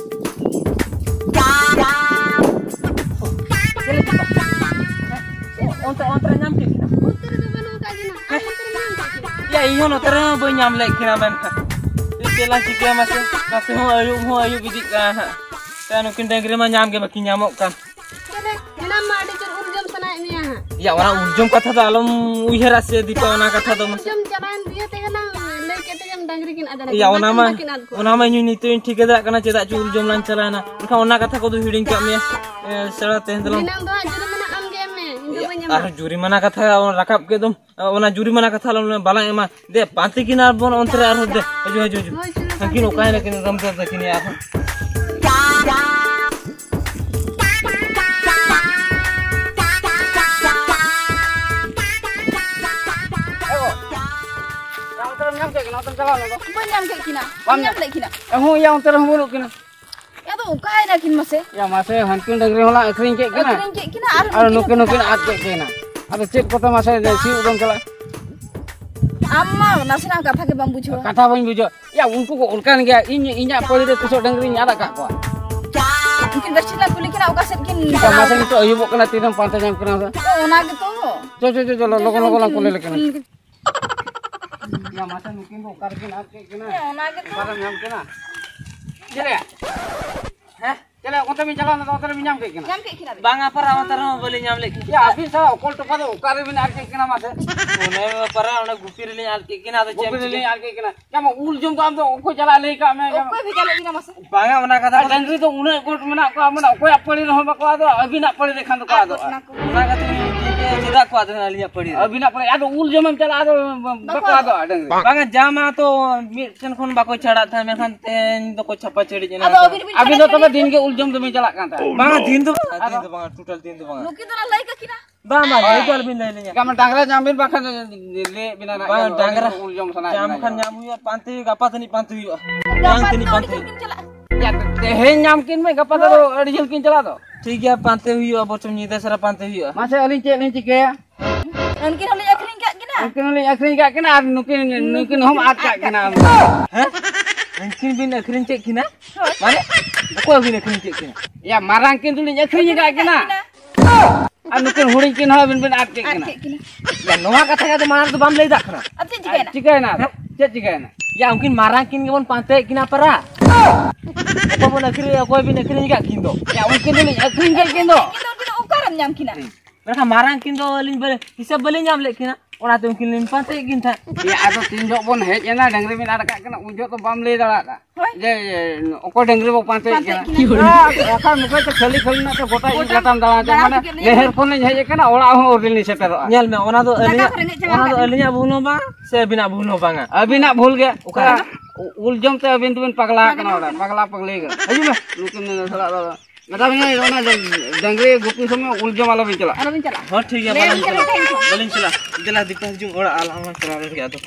ᱚᱱᱛᱮ, ᱚᱱᱛᱮ ᱨᱮ ᱧᱟᱢ ᱠᱮᱫ ᱠᱤᱱᱟ᱾ ᱚᱱᱛᱮ ᱨᱮᱫᱚ ᱵᱟᱹᱱᱩᱜ ᱟᱠᱟᱫ ᱠᱤᱱᱟ᱾ ᱟᱢ ᱚᱱᱛᱮ ᱨᱮ ᱧᱟᱢ ᱟᱠᱟᱫ ᱠᱤᱱᱟ᱾ ᱭᱟ, ᱤᱧ ᱦᱚᱸ ᱱᱚᱛᱮ ᱨᱮᱦᱚᱸ ᱵᱟᱹᱧ ᱧᱟᱢ ᱞᱮᱫ ᱠᱤᱱᱟ, ᱢᱮᱱᱠᱷᱟᱱ ᱪᱮᱫ ᱞᱟᱝ ᱪᱤᱠᱟᱹᱭᱟ ᱢᱟᱥᱮ? ᱱᱚᱛᱮ ᱦᱚᱸ ᱟᱹᱭᱩᱵ ᱦᱚᱸ ᱟᱹᱭᱩᱵ ᱤᱫᱤᱜ ᱠᱟᱱᱟ ᱦᱟᱸᱜ᱾ ᱛᱚ, ᱱᱩᱠᱤᱱ ᱰᱟᱹᱝᱨᱤ ᱢᱟ ᱧᱟᱢ ᱜᱮ ᱵᱟᱹᱠᱤᱱ ᱧᱟᱢᱚᱜ ᱠᱟᱱ᱾ ᱛᱟᱦᱞᱮ ᱦᱮᱱᱟᱢ ᱢᱟ ᱟᱹᱰᱤ ᱡᱳᱨ ᱩᱞ ᱡᱚᱢ ᱥᱟᱱᱟᱭᱮᱫ ᱢᱮᱭᱟ ᱦᱟᱸᱜ᱾ ᱭᱟ, ᱚᱱᱟ ᱩᱞ ᱡᱚᱢ ᱠᱟᱛᱷᱟ ᱫᱚ ᱟᱞᱚᱢ ᱩᱭᱦᱟᱹᱨᱟ ᱥᱮ ᱫᱤᱯᱟ, ᱚᱱᱟ ᱠᱟᱛᱷᱟ ᱫᱚ ᱢᱟᱥᱮ᱾ ᱩᱞ ᱡᱚᱢ ᱪᱟᱞᱟᱣᱮᱱ ᱤᱭᱟᱹ ᱛᱮᱜᱮ ᱞᱟᱝ ᱞᱟᱹᱭ ᱠᱮᱫ ᱛᱮᱜᱮᱢ ᱰᱟᱹᱝᱨᱤ ᱠᱤᱱ ᱟᱫ ᱮᱱᱟ᱾ ᱭᱟ, ᱚᱱᱟ ᱢᱟ, ᱵᱟᱹᱠᱤᱱ ᱟᱫ ᱠᱚᱣᱟ᱾ ᱚᱱᱟ ᱢᱟ ᱤᱧ ᱱᱤᱛᱚᱜ ᱤᱧ ᱴᱷᱤᱠᱟᱹ ᱫᱟᱲᱮᱭᱟᱜ ᱠᱟᱱᱟ ᱪᱮᱫᱟᱜ ᱪᱚ ᱩᱞ ᱡᱚᱢ ᱞᱟᱝ ᱪᱟᱞᱟᱣᱮᱱᱟ, ᱢᱮᱱᱠᱷᱟᱱ ᱚᱱᱟ ᱠᱟᱛᱷᱟ ᱠᱚᱫᱚ ᱦᱤᱲᱤᱧ ᱠᱟᱜ ᱢᱮᱭᱟ᱾ ᱮ, ᱥᱮᱬᱟ ᱛᱮᱦᱮᱧ ᱫᱚᱞᱟᱝ ᱫᱷᱤᱱᱟᱹᱝ ᱫᱚ ᱦᱟᱸᱜ ᱡᱩᱨᱤᱢᱟᱱᱟ ᱟᱢ ᱜᱮ ᱮᱢ ᱢᱮ, ᱤᱧ ᱫᱚ ᱭᱟ, ᱵᱟᱹᱧ ᱮᱢᱟ᱾ ᱟᱨᱦᱚᱸ ᱡᱩᱨᱤᱢᱟᱱᱟ ᱠᱟᱛᱷᱟ ᱨᱟᱠᱟᱵ ᱠᱮᱫ ᱫᱚᱢ᱾ ᱚᱱᱟ ᱡᱩᱨᱤᱢᱟᱱᱟ ᱠᱟᱛᱷᱟ ᱟᱞᱚᱢ ᱞᱟᱹᱭᱟ, ᱵᱟᱞᱟᱝ ᱮᱢᱟ᱾ ᱫᱮ, ᱯᱟᱱᱛᱮ ᱠᱤᱱᱟ ᱵᱚᱱ ᱚᱱᱛᱮ ᱨᱮ ᱟᱨᱦᱚᱸ, ᱫᱮ, ᱦᱤᱡᱩᱜ, ᱦᱤᱡᱩᱜ, ᱦᱤᱡᱩᱜ᱾ ᱦᱳᱭ, ᱪᱚᱞᱚ, ᱦᱟᱹᱱᱠᱤᱱ ᱯᱟᱱᱛᱮ ᱚᱠᱟᱭ ᱠᱤᱱᱟ᱾ ᱱᱟᱠᱤᱱ ᱨᱟᱢᱫᱟᱥ ᱛᱟᱹᱠᱤᱱ ᱟᱨᱦᱚᱸ? ᱮ ᱜᱚ, ᱚᱱᱛᱮ ᱨᱮᱢ ᱧᱟᱢ ᱠᱮᱫ ᱠᱤᱱᱟ, ᱚᱱᱛᱮᱢ ᱪᱟᱞᱟᱣ ᱞᱮᱱ ᱫᱚ? ᱵᱟᱹᱧ ᱧᱟᱢ ᱠᱮᱫ ᱠᱤᱱᱟ᱾ ᱵᱟᱢ ᱵᱟᱹᱧ ᱧᱟᱢ ᱧᱟᱢ? ᱞᱮᱫ ᱠᱤᱱᱟ᱾ ᱮ ᱦᱩᱸ, ᱭᱟ, ᱚᱱᱛᱮ ᱨᱮᱦᱚᱸ ᱵᱟᱹᱱᱩᱜ ᱠᱤᱱᱟ᱾ ᱟᱫᱚ ᱚᱠᱟᱭ ᱱᱟᱠᱤᱱ ᱢᱟᱥᱮ? ᱭᱟ ᱢᱟᱥᱮ, ᱦᱟᱱᱠᱤᱱ ᱰᱟᱹᱝᱨᱤ ᱦᱚᱸᱞᱟᱝ ᱟᱹᱠᱷᱨᱤᱧ ᱠᱮᱫ ᱠᱤᱱᱟ᱾ ᱟᱹᱠᱷᱨᱤᱧ ᱠᱮᱫ ᱠᱤᱱᱟ ᱟᱨ ᱟᱨ ᱱᱩᱠᱤᱱ ᱱᱩᱠᱤᱱ ᱦᱚᱸᱠᱤᱱ ᱦᱚᱸᱠᱤᱱ ᱟᱫ ᱠᱮᱫ ᱠᱤᱱᱟ᱾ ᱟᱫᱚ ᱪᱮᱫ ᱠᱚᱛᱮ ᱢᱟᱥᱮ ᱥᱤᱭᱳᱜ ᱫᱚᱢ ᱪᱟᱞᱟᱜᱼᱟ? ᱟᱢ ᱢᱟ ᱱᱟᱥᱮᱱᱟᱜ ᱠᱟᱛᱷᱟ ᱜᱮ ᱵᱟᱢ ᱵᱩᱡᱷᱟᱹᱣᱟ᱾ ᱠᱟᱛᱷᱟ ᱵᱟᱹᱧ ᱵᱩᱡᱷᱟᱹᱣᱟ᱾ ᱭᱟ, ᱩᱱᱠᱩ ᱠᱚ ᱚᱱᱠᱟᱱ ᱜᱮᱭᱟ, ᱤᱧ, ᱤᱧᱟᱹᱜ ᱯᱟᱹᱲᱤ ᱨᱮ ᱛᱤᱥᱚᱜ ᱰᱟᱹᱝᱨᱤᱧ ᱟᱫ ᱟᱠᱟᱫ ᱠᱚᱣᱟ᱾ ᱩᱱᱠᱤᱱ ᱵᱮᱥ ᱴᱷᱤᱠ ᱞᱮ ᱠᱩᱞᱤ ᱠᱤᱱᱟ, ᱚᱠᱟ ᱥᱮᱫ ᱠᱤᱱ ᱭᱟ ᱪᱟᱞᱟᱣ ᱢᱟᱥᱮ, ᱠᱟᱱᱟ? ᱱᱤᱛᱚᱜ ᱟᱹᱭᱩᱵᱚᱜ ᱠᱟᱱᱟ, ᱛᱤᱨᱮᱢ ᱯᱟᱱᱛᱮ ᱧᱟᱢ ᱠᱤᱱᱟ ᱥᱮ? ᱚ, ᱚᱱᱟ ᱜᱮᱛᱚ᱾ ᱪᱚ, ᱪᱚ, ᱪᱚ, ᱪᱚᱞᱚ, ᱞᱚᱜᱚᱱ, ᱞᱚᱜᱚᱱ ᱞᱚᱜᱚᱱ ᱩᱱᱠᱤᱱ ᱠᱩᱞᱤ ᱞᱮᱠᱤᱱ᱾ ᱠᱩᱞ-, ᱭᱟ ᱢᱟᱥᱮ, ᱱᱩᱠᱤᱱ ᱫᱚ ᱚᱠᱟ ᱨᱮᱠᱤᱱ ᱟᱫ ᱠᱮᱫ ᱠᱤᱱᱟ? ᱦᱮᱸ, ᱚᱱᱟ ᱜᱮᱛᱚ᱾ ᱚᱠᱟᱨᱮᱢ ᱧᱟᱢ ᱠᱤᱱᱟ? ᱪᱮᱫ ᱨᱮᱭᱟᱜ? ᱦᱮᱸ? ᱪᱮᱞᱮ ᱚᱱᱛᱮ ᱵᱤᱱ ᱪᱟᱞᱟᱣ ᱞᱮᱱᱟ, ᱚᱱᱛᱮ ᱨᱮᱵᱤᱱ ᱧᱟᱢ ᱠᱮᱫ ᱠᱤᱱᱟ? ᱧᱟᱢ ᱠᱮᱫ ᱠᱤᱱᱟ ᱵᱤᱱ? ᱵᱟᱝᱟ ᱯᱟᱨᱟ, ᱚᱱᱛᱮ ᱨᱮᱦᱚᱸ ᱵᱟᱹᱞᱤᱧ ᱧᱟᱢ ᱞᱮᱫ ᱠᱤᱱᱟ᱾ ᱭᱟ, ᱟᱹᱵᱤᱱ ᱥᱟᱞᱟ ᱚᱠᱚᱞ ᱴᱚᱯᱟ ᱫᱚ ᱚᱠᱟ ᱨᱮᱵᱤᱱ ᱟᱫ ᱠᱮᱫ ᱠᱤᱱᱟ ᱢᱟᱥᱮ? ᱚᱱᱮ ᱯᱟᱨᱟ, ᱚᱱᱟ ᱜᱩᱯᱤ ᱨᱮᱞᱤᱧ ᱟᱫ ᱠᱮᱫ ᱠᱤᱱᱟ, ᱟᱫᱚ ᱪᱮᱫ ᱜᱩᱯᱤ ᱮᱢ ᱨᱮᱞᱤᱧ ᱪᱤᱠᱟᱹᱭᱟ? ᱟᱫ ᱠᱮᱫ ᱠᱤᱱᱟ᱾ ᱧᱟᱢ ᱩᱞ ᱡᱚᱢ ᱫᱚ ᱟᱢ ᱫᱚ ᱚᱠᱚᱭ ᱪᱟᱞᱟᱜ ᱞᱟᱹᱭ ᱠᱟᱜ ᱢᱮ? ᱚᱠᱚᱭ ᱵᱷᱮᱡᱟ ᱞᱮᱫ ᱵᱤᱱᱟ ᱢᱟᱥᱮ? ᱵᱟᱝᱟ, ᱚᱱᱟ ᱠᱟᱛᱷᱟ ᱟᱨ ᱫᱚ ᱰᱟᱹᱝᱨᱤ ᱫᱚ ᱩᱱᱟᱹᱜ ᱜᱚᱴ ᱢᱮᱱᱟᱜ ᱠᱚᱣᱟ, ᱢᱟᱱᱮ ᱚᱠᱚᱭᱟᱜ ᱯᱟᱹᱲᱤ ᱨᱮᱦᱚᱸ ᱵᱟᱠᱚ ᱟᱫᱚᱜᱼᱟ, ᱟᱹᱵᱤᱱᱟᱜ ᱯᱟᱹᱲᱤ ᱨᱮᱠᱷᱟᱱ ᱫᱚᱠᱚ ᱟᱫᱚᱜᱼᱟ᱾ ᱚᱱᱟ ᱠᱚ ᱚᱱᱟ ᱠᱟᱛᱷᱟ ᱤᱧ ᱪᱮᱫ ᱪᱮᱫᱟᱜ ᱠᱚ ᱟᱫᱮᱱᱟ ᱟᱹᱞᱤᱧᱟᱜ ᱯᱟᱹᱲᱤ ᱨᱮ? ᱟᱹᱵᱤᱱᱟᱜ ᱯᱟᱹᱲᱤ, ᱟᱫᱚ ᱩᱞ ᱡᱚᱢᱮᱢ ᱪᱟᱞᱟᱜᱼᱟ, ᱟᱫᱚ ᱵᱟᱠᱚ ᱵᱟᱠᱚ ᱟᱫᱚᱜᱼᱟ᱾ ᱟᱫᱚᱜᱼᱟ ᱰᱟᱹᱝᱨᱤ᱾ ᱵᱟᱝᱟ, ᱡᱟᱢᱟ ᱛᱚ ᱢᱤᱫ ᱴᱷᱮᱱ ᱠᱷᱚᱱ ᱵᱟᱠᱚ ᱪᱷᱟᱲᱟᱜ ᱛᱟᱦᱮᱸ, ᱢᱮᱱᱠᱷᱟᱱ ᱛᱮᱦᱮᱧ ᱫᱚᱠᱚ ᱪᱷᱟᱯᱟ ᱪᱷᱟᱹᱲᱤᱡ ᱮᱱᱟ᱾ ᱟᱫᱚ ᱟᱹᱵᱤᱱ ᱵᱤᱱ ᱟᱹᱵᱤᱱ ᱫᱚ ᱪᱷᱟᱲᱟ ᱛᱚᱵᱮ ᱪᱷᱟᱹᱲᱤ ᱫᱤᱱ ᱜᱮ ᱩᱞ ᱡᱚᱢ ᱫᱚᱵᱤᱱ ᱪᱟᱞᱟᱜ ᱠᱟᱱ ᱛᱟᱦᱮᱸᱫ᱾ ᱵᱟᱝᱟ, ᱫᱤᱱ ᱫᱚ ᱵᱟᱝᱟ, ᱟᱫᱚ ᱫᱤᱱ ᱫᱚ ᱵᱟᱝᱟ, ᱴᱳᱴᱟᱞ ᱫᱤᱱ ᱫᱚ ᱵᱟᱝᱟ᱾ ᱱᱩᱠᱤᱱ ᱫᱚ ᱞᱟᱹᱭ ᱠᱟᱠᱤᱱᱟ᱾ ᱵᱟᱝ, ᱵᱟᱝ, ᱞᱟᱹᱭ ᱫᱚ ᱟᱞᱚᱵᱤᱱ ᱞᱟᱹᱭ ᱟᱹᱞᱤᱧᱟ᱾ ᱜᱟᱢ ᱰᱟᱝᱨᱟ ᱧᱟᱢ ᱵᱤᱱ ᱵᱟᱠᱷᱟᱱ ᱞᱟᱹᱭ ᱵᱤᱱᱟ ᱱᱟᱜ ᱵᱟᱝ, ᱠᱷᱟᱱ ᱫᱚ ᱰᱟᱝᱨᱟ ᱩᱞ ᱡᱚᱢ ᱥᱟᱱᱟ ᱧᱟᱢ ᱵᱤᱱᱟ ᱠᱷᱟᱱ ᱡᱟᱹᱱᱤᱡ᱾ ᱧᱟᱢ ᱦᱩᱭᱩᱜᱼᱟ, ᱯᱟᱱᱛᱮ ᱦᱩᱭᱩᱜᱼᱟ, ᱜᱟᱯᱟ ᱵᱟᱝ ᱛᱤᱱᱤᱡ ᱫᱚ ᱯᱟᱱᱛᱮ ᱟᱹᱰᱤ ᱡᱷᱟᱹᱞ ᱦᱩᱭᱩᱜᱼᱟ᱾ ᱠᱤᱱ ᱪᱟᱞᱟᱜᱼᱟ᱾ ᱭᱟ, ᱛᱮᱦᱮᱧ ᱧᱟᱢ ᱠᱤᱱ ᱢᱮ, ᱜᱟᱯᱟ ᱫᱚ ᱟᱹᱰᱤ ᱡᱷᱟᱹᱞ ᱠᱤᱱ ᱪᱟᱞᱟᱜ ᱫᱚ᱾ ᱴᱷᱤᱠ ᱜᱮᱭᱟ, ᱯᱟᱱᱛᱮ ᱦᱩᱭᱩᱜᱼᱟ, ᱵᱚᱨᱪᱚᱝ ᱧᱤᱫᱟᱹ ᱥᱟᱨᱟ ᱯᱟᱱᱛᱮ ᱦᱩᱭᱩᱜᱼᱟ᱾ ᱢᱟᱥᱮ, ᱟᱹᱞᱤᱧ ᱪᱮᱫ ᱞᱤᱧ ᱪᱤᱠᱟᱹᱭᱟ? ᱩᱱᱠᱤᱱ ᱦᱚᱸᱞᱤᱧ ᱟᱹᱠᱷᱨᱤᱧ ᱠᱟᱜ ᱠᱤᱱᱟ᱾ ᱩᱱᱠᱤᱱ ᱦᱚᱸᱞᱤᱧ ᱟᱹᱠᱷᱨᱤᱧ ᱠᱟᱜ ᱠᱤᱱᱟ ᱟᱨ ᱱᱩᱠᱤᱱ, ᱱᱩᱠᱤᱱ ᱦᱚᱸᱢ ᱟᱫ ᱠᱟᱜ ᱠᱤᱱᱟ᱾ ᱦᱮᱸ? ᱩᱱᱠᱤᱱ ᱵᱤᱱ ᱟᱹᱠᱷᱨᱤᱧ ᱠᱮᱫ ᱠᱤᱱᱟ? ᱦᱳᱭ᱾ ᱢᱟᱱᱮ, ᱚᱠᱚᱭ ᱵᱤᱱ ᱟᱹᱠᱷᱨᱤᱧ ᱠᱮᱫ ᱠᱤᱱᱟ? ᱭᱟ, ᱢᱟᱨᱟᱝ ᱠᱤᱱ ᱫᱚᱞᱤᱧ ᱟᱹᱠᱷᱨᱤᱧ ᱟᱠᱟᱫ ᱠᱤᱱᱟ᱾ ᱟᱨ ᱱᱩᱠᱤᱱ ᱦᱩᱰᱤᱧ ᱠᱤᱱ ᱦᱚᱸ ᱟᱹᱵᱤᱱ ᱵᱤᱱ ᱟᱫ ᱠᱮᱫ ᱟᱫ ᱠᱤᱱᱟ᱾ ᱠᱮᱫ ᱠᱤᱱᱟ᱾ ᱭᱟ, ᱱᱚᱣᱟ ᱠᱟᱛᱷᱟ ᱜᱮ ᱟᱫᱚ ᱢᱟᱲᱟᱝ ᱨᱮᱫᱚ ᱵᱟᱢ ᱞᱟᱹᱭ ᱫᱟᱜ ᱠᱟᱱᱟ᱾ ᱟᱫᱚ ᱪᱮᱫ ᱪᱤᱠᱟᱹᱭᱮᱱᱟ? ᱪᱤᱠᱟᱹᱭᱮᱱᱟ? ᱦᱮᱸ? ᱪᱮᱫ ᱪᱤᱠᱟᱹᱭᱮᱱᱟ? ᱭᱟ, ᱩᱱᱠᱤᱱ ᱢᱟᱨᱟᱝ ᱠᱤᱱ ᱜᱮᱵᱚᱱ ᱯᱟᱱᱛᱮᱭᱮᱫ ᱠᱤᱱᱟ ᱯᱟᱨᱟ᱾ ᱚᱠᱚᱭ ᱵᱚᱱ ᱟᱹᱠᱷᱨᱤᱧ, ᱚᱠᱚᱭ ᱵᱤᱱ ᱟᱹᱠᱷᱨᱤᱧ ᱟᱠᱟᱫ ᱠᱤᱱ ᱫᱚ? ᱭᱟ, ᱩᱱᱠᱤᱱ ᱫᱚᱞᱤᱧ ᱟᱹᱠᱷᱨᱤᱧ ᱠᱮᱫ ᱠᱤᱱ ᱫᱚ᱾ ᱠᱤᱱ ᱫᱚ ᱩᱱᱠᱤᱱ ᱫᱚ ᱚᱠᱟᱨᱮᱢ ᱧᱟᱢ ᱠᱤᱱᱟ? ᱢᱮᱱᱠᱷᱟᱱ ᱢᱟᱨᱟᱝ ᱠᱤᱱ ᱫᱚ ᱟᱹᱞᱤᱧ ᱵᱟᱹᱞᱤᱧ, ᱦᱤᱥᱟᱹᱵ ᱵᱟᱹᱞᱤᱧ ᱧᱟᱢ ᱞᱮᱫ ᱠᱤᱱᱟ, ᱚᱱᱟᱛᱮ ᱩᱱᱠᱤᱱ ᱞᱤᱧ ᱯᱟᱱᱛᱮᱭᱮᱫ ᱠᱤᱱ ᱛᱟᱦᱮᱸᱫ᱾ ᱭᱟ, ᱟᱫᱚ ᱛᱤᱱ ᱡᱚᱦᱚᱜ ᱵᱚᱱ ᱦᱮᱡ ᱮᱱᱟ, ᱰᱟᱹᱝᱨᱤ ᱵᱤᱱ ᱟᱲᱟᱜ ᱠᱟᱜ ᱠᱟᱱᱟ, ᱩᱱ ᱡᱚᱦᱚᱜ ᱫᱚ ᱵᱟᱢ ᱞᱟᱹᱭ ᱫᱟᱲᱮᱭᱟᱜᱼᱟ᱾ ᱦᱳᱭ᱾ ᱡᱮ, ᱚᱠᱚᱭ ᱰᱟᱹᱝᱨᱤ ᱵᱚ ᱯᱟᱱᱛᱮᱭᱮᱫ ᱯᱟᱱᱛᱮᱭᱮᱫ ᱠᱤᱱᱟ? ᱠᱤᱱᱟ᱾ ᱦᱮᱸ, ᱵᱟᱠᱷᱟᱱ ᱱᱚᱝᱠᱟ ᱛᱚ ᱠᱷᱟᱹᱞᱤ ᱠᱷᱟᱹᱞᱤ ᱱᱟᱜ ᱛᱚ ᱜᱚᱴᱟ ᱤᱧ ᱜᱚᱴᱟ ᱜᱟᱛᱟᱢ ᱫᱟᱬᱟᱱ ᱛᱮ, ᱫᱟᱬᱟ ᱢᱟᱱᱮ ᱠᱮᱫ ᱞᱤᱧ᱾ ᱱᱟᱹᱦᱟᱹᱨ ᱠᱷᱚᱱ ᱞᱤᱧ ᱦᱮᱡ ᱟᱠᱟᱱᱟ, ᱚᱲᱟᱜ ᱦᱚᱸ ᱟᱹᱣᱨᱤ ᱞᱤᱧ ᱥᱮᱴᱮᱨᱚᱜᱼᱟ᱾ ᱧᱮᱞ ᱢᱮ, ᱚᱱᱟ ᱫᱚ ᱫᱟᱠᱟ ᱟᱹᱞᱤᱧᱟᱜ, ᱠᱚ ᱨᱮᱸᱜᱮᱡ ᱪᱟᱵᱟ ᱚᱱᱟ ᱫᱚ ᱠᱟᱱᱟ᱾ ᱟᱹᱞᱤᱧᱟᱜ ᱵᱷᱩᱞ ᱦᱚᱸ ᱵᱟᱝᱟ, ᱥᱮ ᱟᱹᱵᱤᱱᱟᱜ ᱵᱷᱩᱞ ᱦᱚᱸ ᱵᱟᱝᱟ᱾ ᱟᱹᱵᱤᱱᱟᱜ ᱵᱷᱩᱞ ᱜᱮ᱾ ᱚᱠᱟ? ᱩᱞ ᱡᱚᱢ ᱛᱮ ᱟᱹᱵᱤᱱ ᱫᱚᱵᱤᱱ ᱯᱟᱜᱽᱞᱟ ᱟᱠᱟᱱᱟ, ᱯᱟᱜᱽᱞᱟ ᱚᱲᱟᱜ, ᱠᱟᱱᱟ᱾ ᱯᱟᱜᱽᱞᱟ ᱯᱟᱜᱽᱞᱤ ᱠᱟᱱᱟ᱾ ᱦᱤᱡᱩᱜ ᱢᱮ᱾ ᱱᱩᱠᱤᱱ ᱥᱟᱞᱟᱜ ᱫᱚ ᱢᱮᱛᱟ ᱵᱤᱱ ᱠᱟᱹᱱᱟᱹᱧ, ᱚᱱᱟ ᱰᱟᱹᱝᱨᱤ ᱜᱩᱯᱤ ᱥᱚᱢᱚᱭ ᱩᱞ ᱡᱚᱢ ᱟᱞᱚ ᱵᱤᱱ ᱪᱟᱞᱟᱜᱼᱟ᱾ ᱟᱞᱚ ᱵᱤᱱ ᱪᱟᱞᱟᱜᱼᱟ᱾ ᱦᱚᱸ, ᱴᱷᱤᱠ ᱜᱮᱭᱟ, ᱞᱟᱹᱭ ᱵᱟᱹᱞᱤᱧ ᱟᱹᱞᱤᱧ ᱪᱟᱞᱟᱜᱼᱟ᱾ ᱠᱟᱱᱟ᱾ ᱵᱟᱹᱞᱤᱧ ᱪᱟᱞᱟᱜᱼᱟ᱾ ᱫᱮᱞᱟ, ᱫᱤᱯᱟ, ᱦᱤᱡᱩᱜ ᱚᱲᱟᱜ, ᱟᱞᱟᱝ ᱞᱟᱝ ᱪᱟᱞᱟᱣ ᱞᱮᱱ ᱜᱮ ᱟᱫᱚ᱾